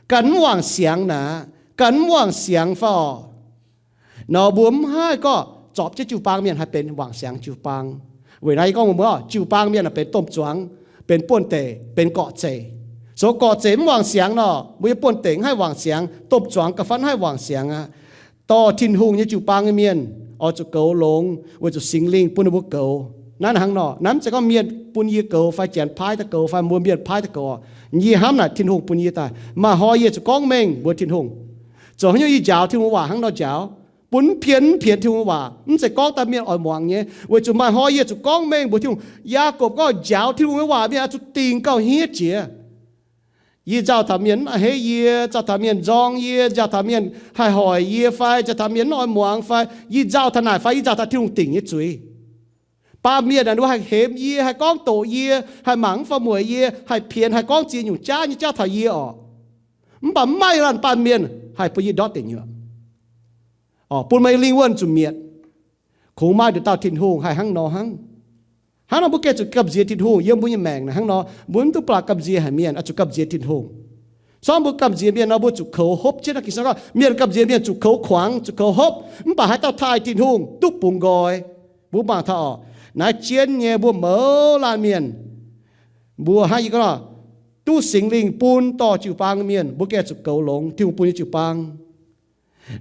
Ganh mv wangc siangx naaic, ganh mv wangc siangx fai oc, nor mbuo mv haih gorngv zorpc jienv jiu-baang mienh haih benx wangc siangx jiu-baang. Weic naaiv yie gorngv mbuo, jiu-baang mienh benx domh zuangx, benx buonv-deic, benx gorqv-zeic. Zoux gorqv-zeic mv wangc siangx nor, mbuo nyei buonv-deic mv haih wangc siangx, domh zuangx ga'fai mv haih wangc siangx aqv. Dorh Tin-Hungh nyei jiu-baang nyei mienh oix zuqc goux longx weic zuqc Singx Lingh bun ninh mbuo goux. Naaiv hnangv nor, naaiv mv zeiz gorngv mienh bun yie goux fai janx paaiv daaih goux fai mbuo mienh paaiv daaih goux oc. Yie hnamv naaic Tin-Hungh bun yie daaih. Maaih hnoi yie zuqc gorngv mengh mbuox Tin-Hungh. Zoux haaix nyungc yie njaaux Tin-Hungh waac hnangv nor njaaux. Bun mv pien mv pien Tin-Hungh waac, mv zeiz gorngv daaih mienh oix muangx nyei. Weic zuqc maaih hnoi yie zuqc gorngv mengh mbuox Tin-Hungh. Yaagorpc gorngv njaaux Tin-Hungh nyei waac mienh oix zuqc dingc gauh hniev jiex. Yie nzauh taux mienh mv a'hneiv yie, nzauh taux mienh nzorng yie, nzauh taux mienh haih hoic yie fai nzauh taux mienh mv oix muangx fai yie nzauh taux naaic fai yie nzauh taux Tin-Hungh dingc nyei zuiz. Baamh mienh naaic ninh mbuo haih hemx yie, haih gorngv doqc yie, haih mangc mv faaux mueic yie, haih pienx, haih gorngv ziex nyungc jaav nyei jaav taux yie oc. Mv baac mv maaih laanh baamh mienh haih bun yie ndortv deic nyuoqc. Bun meih lingh wuonh zuqc mietc. Kungx maaih nduqc dauh Tin-Hungh haih hnangv nor hnangv. Hnangv nor mbuo gengh zuqc gamh nziex Tin-Hungh yiem mbuo nyei maengc naaic hnangv nor. Mbuo mv duqv baac gamh nziex haic mienh, oix zuqc gamh nziex Tin-Hungh. Sorng mbuo gamh nziex mienh nor mbuo zuqc koux hopv jienv. Ging-Sou gorngv mienh gamh nziex mienh zuqc koux kuangx, zuqc koux hopv. Mv baac haaix dauh taaih Tin-Hungh duqv bungx nqoi. Mbuo mangc taux oc, naaiv jienv nyei mbuo mouz laanh mienh, mbuo hnangv yie gorngv nor, duqv Singx Lingh bun dorh jiu-baang mienh, mbuo gengh zuqc goux longx Tin-Hungh bun nyei jiu-baang.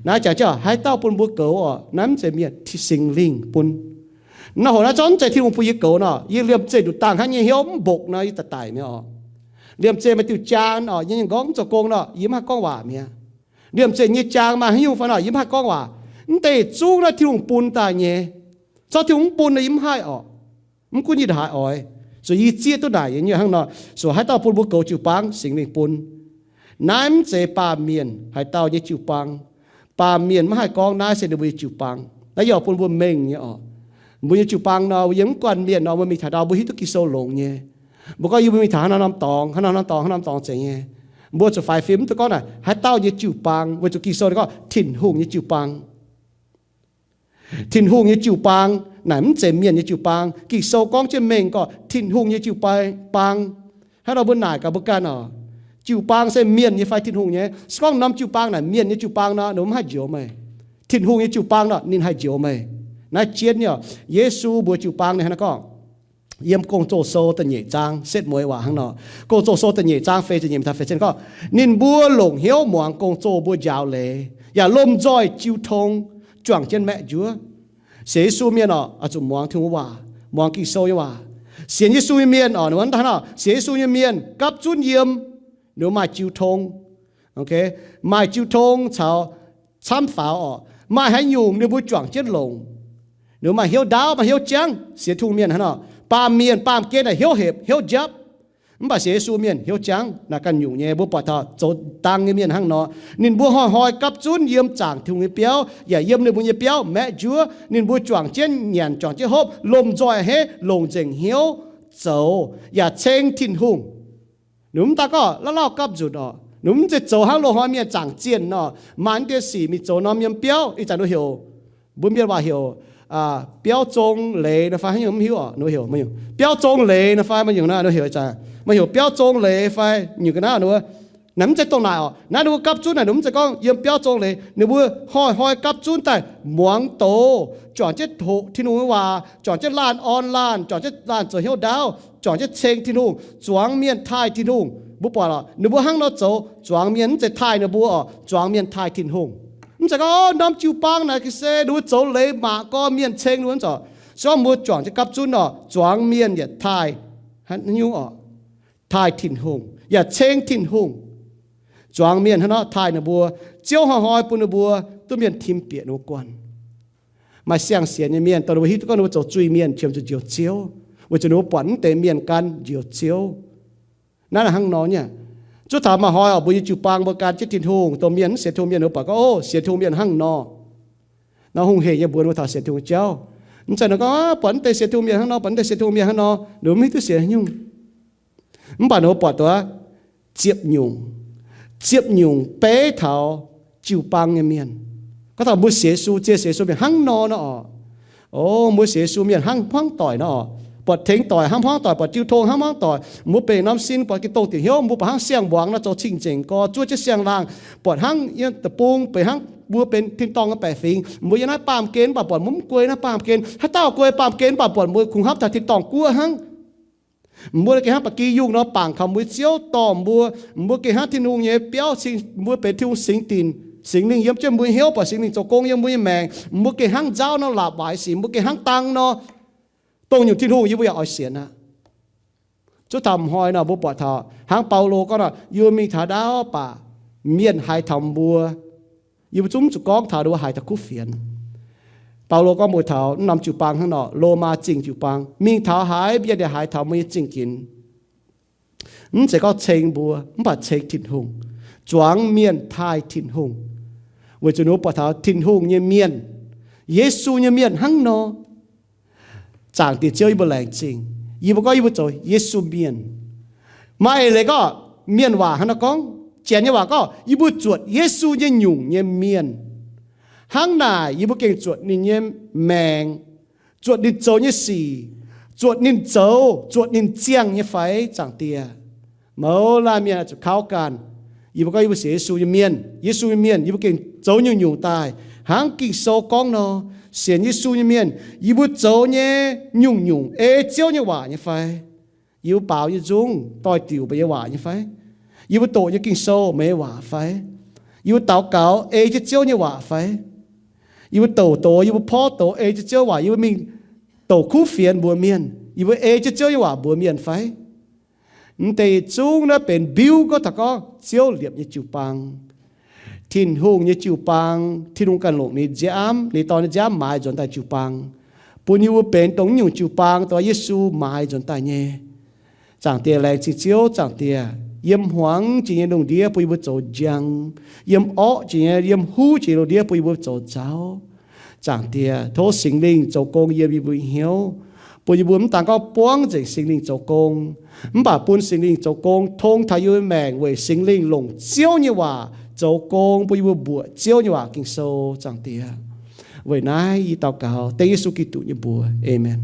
Naaiv jangx jienv haaix dauh bun mbuo goux oc, naaiv mv zeiz mienh, Singx Lingh bun. Naaiv hoc naaiv zorqv mv zeiz Tin-Hungh bun yie goux nor, yie liemh zeih nduqc dangh hnangv nyei hnyouv mv mbopc nor yie daaih daic mi'aqv oc. Liemh zeih maaih diuh jaan oc, yie nyei nqorngv mv zoux gong nor yie mv haih gorngv waac mi'aqv. Liemh zeih nyei jaan maaih haaix nyungc fai nor yie mv haih gorngv waac. Mv deix zungv naaiv Tin-Hungh bun daaih nyei. Zorqv Tin-Hungh mv bun nor yie mv haih oc. Mv gunv yie ndongc haaix oix, zuqc yie zieqv duqv naaic nyei hnangv nor, zuqc haaix dauh bun mbuo goux jiu-baang, Singx Lingh bun. Naaiv mv zeiz baamh mienh haaix dauh nyei jiu-baang. Baamh mienh maiv haih gorngv naaiv se ninh mbuo nyei jiu-baang. Naaiv yaac bun mbuo mengh nyei oc. Mbuo nyei jiu-baang nor, mbuo yiem mv guanh mienh nor, mbuo mingh taux ndau mbuo hiuv duqv Ging-Sou longx nyei. Mbuo gorngv yie mbuo mingh taux haaix norm dorngx, haaix norm norm dorngx, haaix norm dorngx zeiz nyei. Mbuo zuqc faix fim mv duqv gorngv naaic haaix dauh nyei jiu-baang, weic zuqc Ging-Sou ninh gorngv Tin-Hungh nyei jiu-baang. Tin-Hungh nyei jiu-baang naaic mv zeiz mienh nyei jiu-baang. Ging-Sou gorngv jienv mengh gorngv Tin-Hungh nyei jiu-baang. Hnangv nor mbuo naaic gaax mbuo ganh oc, jiu-baang se mienh nyei fai Tin-Hungh nyei? Se gorngv norm jiu-baang naaic mienh nyei jiu-baang nor, ninh mbuo mv haih njoux meih. Tin-Hungh nyei jiu-baang nor, ninh haih njoux meih. Naaiv jienv nyei oc, Yesu mbuox jiu-baang ninh hnangv naaiv gorngv, yiem Gong-Zoh Sou da'nyeic zaang setv mueiz waac hnangv nor. Gong-Zoh Sou da'nyeic zaang feix ziepc nyeic mingh taux feix ziepc gorngv, ninh mbuo longc hnyouv muangx gong-zoh mbuo njaaux leiz, yaac lomh nzoih jiu tong, juangc jienv maeqv njuov. Sienx Yesu mienh oc, oix zuqc muangx Tin-Hungh waac, muangx Ging-Sou nyei waac. Sienx Yesu nyei mienh oc, ninh mbuo hnangv nor, sienx Yesu nyei mienh gapv zunv yiem, ninh mbuo maaih jiu tong, maaih jiu tong caux camv faaux oc. Maaih haaix nyungc ninh mbuo juangc jienv longc. Ninh mbuo maaih hnyouv ndaauv, maaih hnyouv jangv. Sienx Tin-Hungh mienh hnangv nor, baamh mienh baamh gen naaic hnyouv hepc, hnyouv njapv. Mv baac sienx Yesu mienh hnyouv jangv. Naaic ganh nyungc nyei, mbuo buatc taux zoux dang nyei mienh hnangv nor, ninh mbuo hnoi-hnoi gapv zunv yiem zaangc Tin-Hungh nyei biauv, yaac yiem ninh mbuo nyei biauv maeqv njuov. Ninh mbuo juangc jienv nyanc, juangc jienv hopv, lomh nzoih a'hneiv, longc nzengc hnyouv zoux yaac ceng Tin-Hungh. Ninh mv daaih gorngv lauh lauh gapv nzunc oc. Ninh mv zeiz zoux hnangv loz-hnoi mienh zaangc zienh nor, maaih deix sic mingh zoux norm yiem biauv, ih zanc ninh heuc, mbuo mienh waac heuc biauv zong leiz nor fai haaix nyungc mv hiuv oc, ninh heuc biauv zong leiz nor fai maaih nyungc nor, ninh heuc ih zanc maaih heuc biauv zong leiz fai nyungc ga'naaiv ninh mbuo. Naaiv mv zeiz dongh naaic oc. Naaiv ninh mbuo gapv zunv naaic, ninh mv zeiz gorngv yiem biauv zong leiz. Ninh mbuo hnoi-hnoi gapv zunv daaih muangx doz, juangc jienv hoqc Tin-Hungh nyei waac, juangc jienv laanh orn laanh, juangc jienv laanh zoux hnyouv ndaauv, juangc jienv ceng Tin-Hungh, zuangx mienh taaih Tin-Hungh. Mbuo buatc oc, ninh mbuo hnangv nor zoux, zuangx mienh mv zeiz taaih ninh mbuo oc, zuangx mienh taaih Tin-Hungh. Mv zeiz gorngv norm jiu-baang naaic ga'sie ninh mbuo zoux leiz mangc gorn mienh ceng ninh mbuo zorc. Se gorngv mbuo juangc jienv gapv zunv oc, zuangx mienh yaac taaih haaix nyungc oc, taaih Tin-Hungh yaac ceng Tin-Hungh. Zuangx mienh hnangv nor taaih ninh mbuo, Ziouv hnoi-hnoi bun ninh mbuo duqv mienh tim bieqc ninh mbuo guanh. Maaih siang-sienx nyei mienh dongh ninh mbuo hiuv duqv gorngv ninh mbuo zoux zuiz-mienh qiemx zuqc njoux Ziouv, weic zuqc ninh mbuo buatc mv deix mienh gan njoux Ziouv. Naaiv hnangv nor nyei. Zuov taux maaih hnoi oc, mbuo nyei jiu-baang mbuo gan jienv Tin-Hungh, dongh mienh mv sienx Tin-Hungh mienh ninh mbuo buatc gorngv, o, sienx Tin-Hungh mienh hnangv nor. Nor hungh hec nyei mbuox ninh mbuo taux sienx Tin-Hungh jauv. Mv zeiz ninh gorngv buatc mv deix sienx Tin-Hungh mienh hnangv nor, buatc mv deix sienx Tin-Hungh mienh hnangv nor, ninh mbuo mv hiuv duqv sienx haaix nyungc. Mv baac ninh mbuo buatc duqv ziepc nyungc, ziepc nyungc beiv taux jiu-baang nyei mienh. Gorngv taux mbuo sienx Yesu, zie sienx Yesu mienh hnangv nor nor oc. O, mbuo sienx Yesu mienh hnangv hmuangv doic nor oc. Buatc tengx doic hnangv hmuangv doic, buatc jiu tong hnangv hmuangv doic. Mbuo benx norm sin buatc ganh dongh diuc hnyouv, mbuo buatc hnangv siang-muangx nor zoux cing-nzengc gorx, zuov jienv siang-laangh, buatc hnangv yiem deic-bung benx hnangv mbuo benx tin-dorngh nyei baeqc fingx. Mbuo yiem naaiv baamh gen mv baac buatc mbuo mv guei naaiv baamh gen. Haaix dauh guei baamh gen mv baac buatc mbuo kungx hapv taux tin-dorngh guoqv hnangv. Mbuo gengh hnangv ba'gi yungh nor bangc kaux mbuo Ziouv dorh mbuo. Mbuo gengh hnangv Tin-Hungh nyei biauv, mbuo benx Tin-Hungh singx dinc. Singx Lingh yiem jienv mbuo nyei hnyouv, buatc Singx Lingh zoux gong yiem mbuo nyei maengc. Mbuo gengh hnangv nzauv nor, laapc waaic sic, mbuo gengh hnangv dang nor, Dongh nyungc Tin-Hungh yie mbuo yaac oix sienx aqv. Zuov taux m'hnoi nor mbuo buatc taux hnangv Baulo gorngv nor, yie mbuo mingh taux ndaauv baac mienh haiz taux mbuo, yie mbuo zungv zuqc gorngv taux ninh mbuo haiz taux kuv fienx. Baulo gorngv mbuox taux norm jiu-baang hnangv nor, Lomaa Zingh jiu-baang, mingh taux haaix mienh yaac haiz taux meih nyei zingh ginx. Mv zeiz gorngv ceng mbuo, mv baac ceng Tin-Hungh, zuangx mienh taaih Tin-Hungh, weic zuqc ninh mbuo buatc taux Tin-Hungh nyei mienh, Yesu nyei mienh hnangv nor. Zaangc Diex Ziouv, yie mbuo laengz zingh. Yie mbuo gorngv yie mbuo zoux Yesu mienh. Maaih leiz gorngv mienh waac hnangv nor gorngv, Janx nyei waac gorngv yie mbuo zuotc Yesu nyei nyungc nyei mienh. Hnangv naaic yie mbuo gengh zuotc ninh nyei maengc, zuotc ninh zoux nyei sic, zuotc ninh zoux, zuotc ninh ziangh nyei fai, Zaangc Diex? Mouz laanh mienh zuqc kauv ganh. Yie mbuo gorngv yie mbuo sienx Yesu nyei mienh, Yesu nyei mienh, yie mbuo gengh zoux nyungc-nyungc daaih hnangv Ging-Sou gorngv nor. Sienx Yesu nyei mienh, yie mbuo zoux nyei nyungc-nyungc ei Ziouv nyei waac nyei fai? Yie mbuo baaux nyei nzungv doix-diuc meih nyei waac nyei fai? Yie mbuo doqc nyei Ging-Sou meih nyei waac fai? Yie mbuo daux gaux ei jienv Ziouv nyei waac fai? Yie mbuo douc doz, yie mbuo porv doz ei jienv Ziouv waac, yie mbuo mingh douc kuv fienx mbuox mienh, yie mbuo ei jienv Ziouv nyei waac mbuox mienh fai? Mv deix zungv naaiv benx mbiuv gorngv taux gorngv Ziouv liepc nyei jiu-baang. Tin-Hungh nyei jiu-baang, Tin-Hungh ganh longc ninh nziaamv, ninh Dorn nyei nziaamv maaiz nzuonx daaih jiu-baang, bun yie mbuo benx dongh nyungc jiu-baang dongh Yesu maaiz nzuonx daaih nyei. Zaangc Diex, laengz zingh Ziouv. Zaangc Diex, yiem hmuangx jiex nyei lungh ndiev bun yie mbuo zoux njang. Yiem orqv jiex nyei, yiem huv jiex nyei lungh ndiev bun yie mbuo zoux nzauv. Zaangc Diex, tov Singx Lingh zoux gong yiem yie mbuo hnyouv, bun yie mbuo mv daan gorngv buangv nzengc Singx Lingh zoux gong, mv baac bun Singx Lingh zoux gong tong taux yie mbuo maengc weic Singx Lingh longc Ziouv nyei waac zoux gong bun yie mbuo mbuoqc Ziouv nyei waac Ging-Sou. Zaangc Diex, weic naaiv yie daux gaux dengv Yesu Giduc nyei mbuox. Aamen.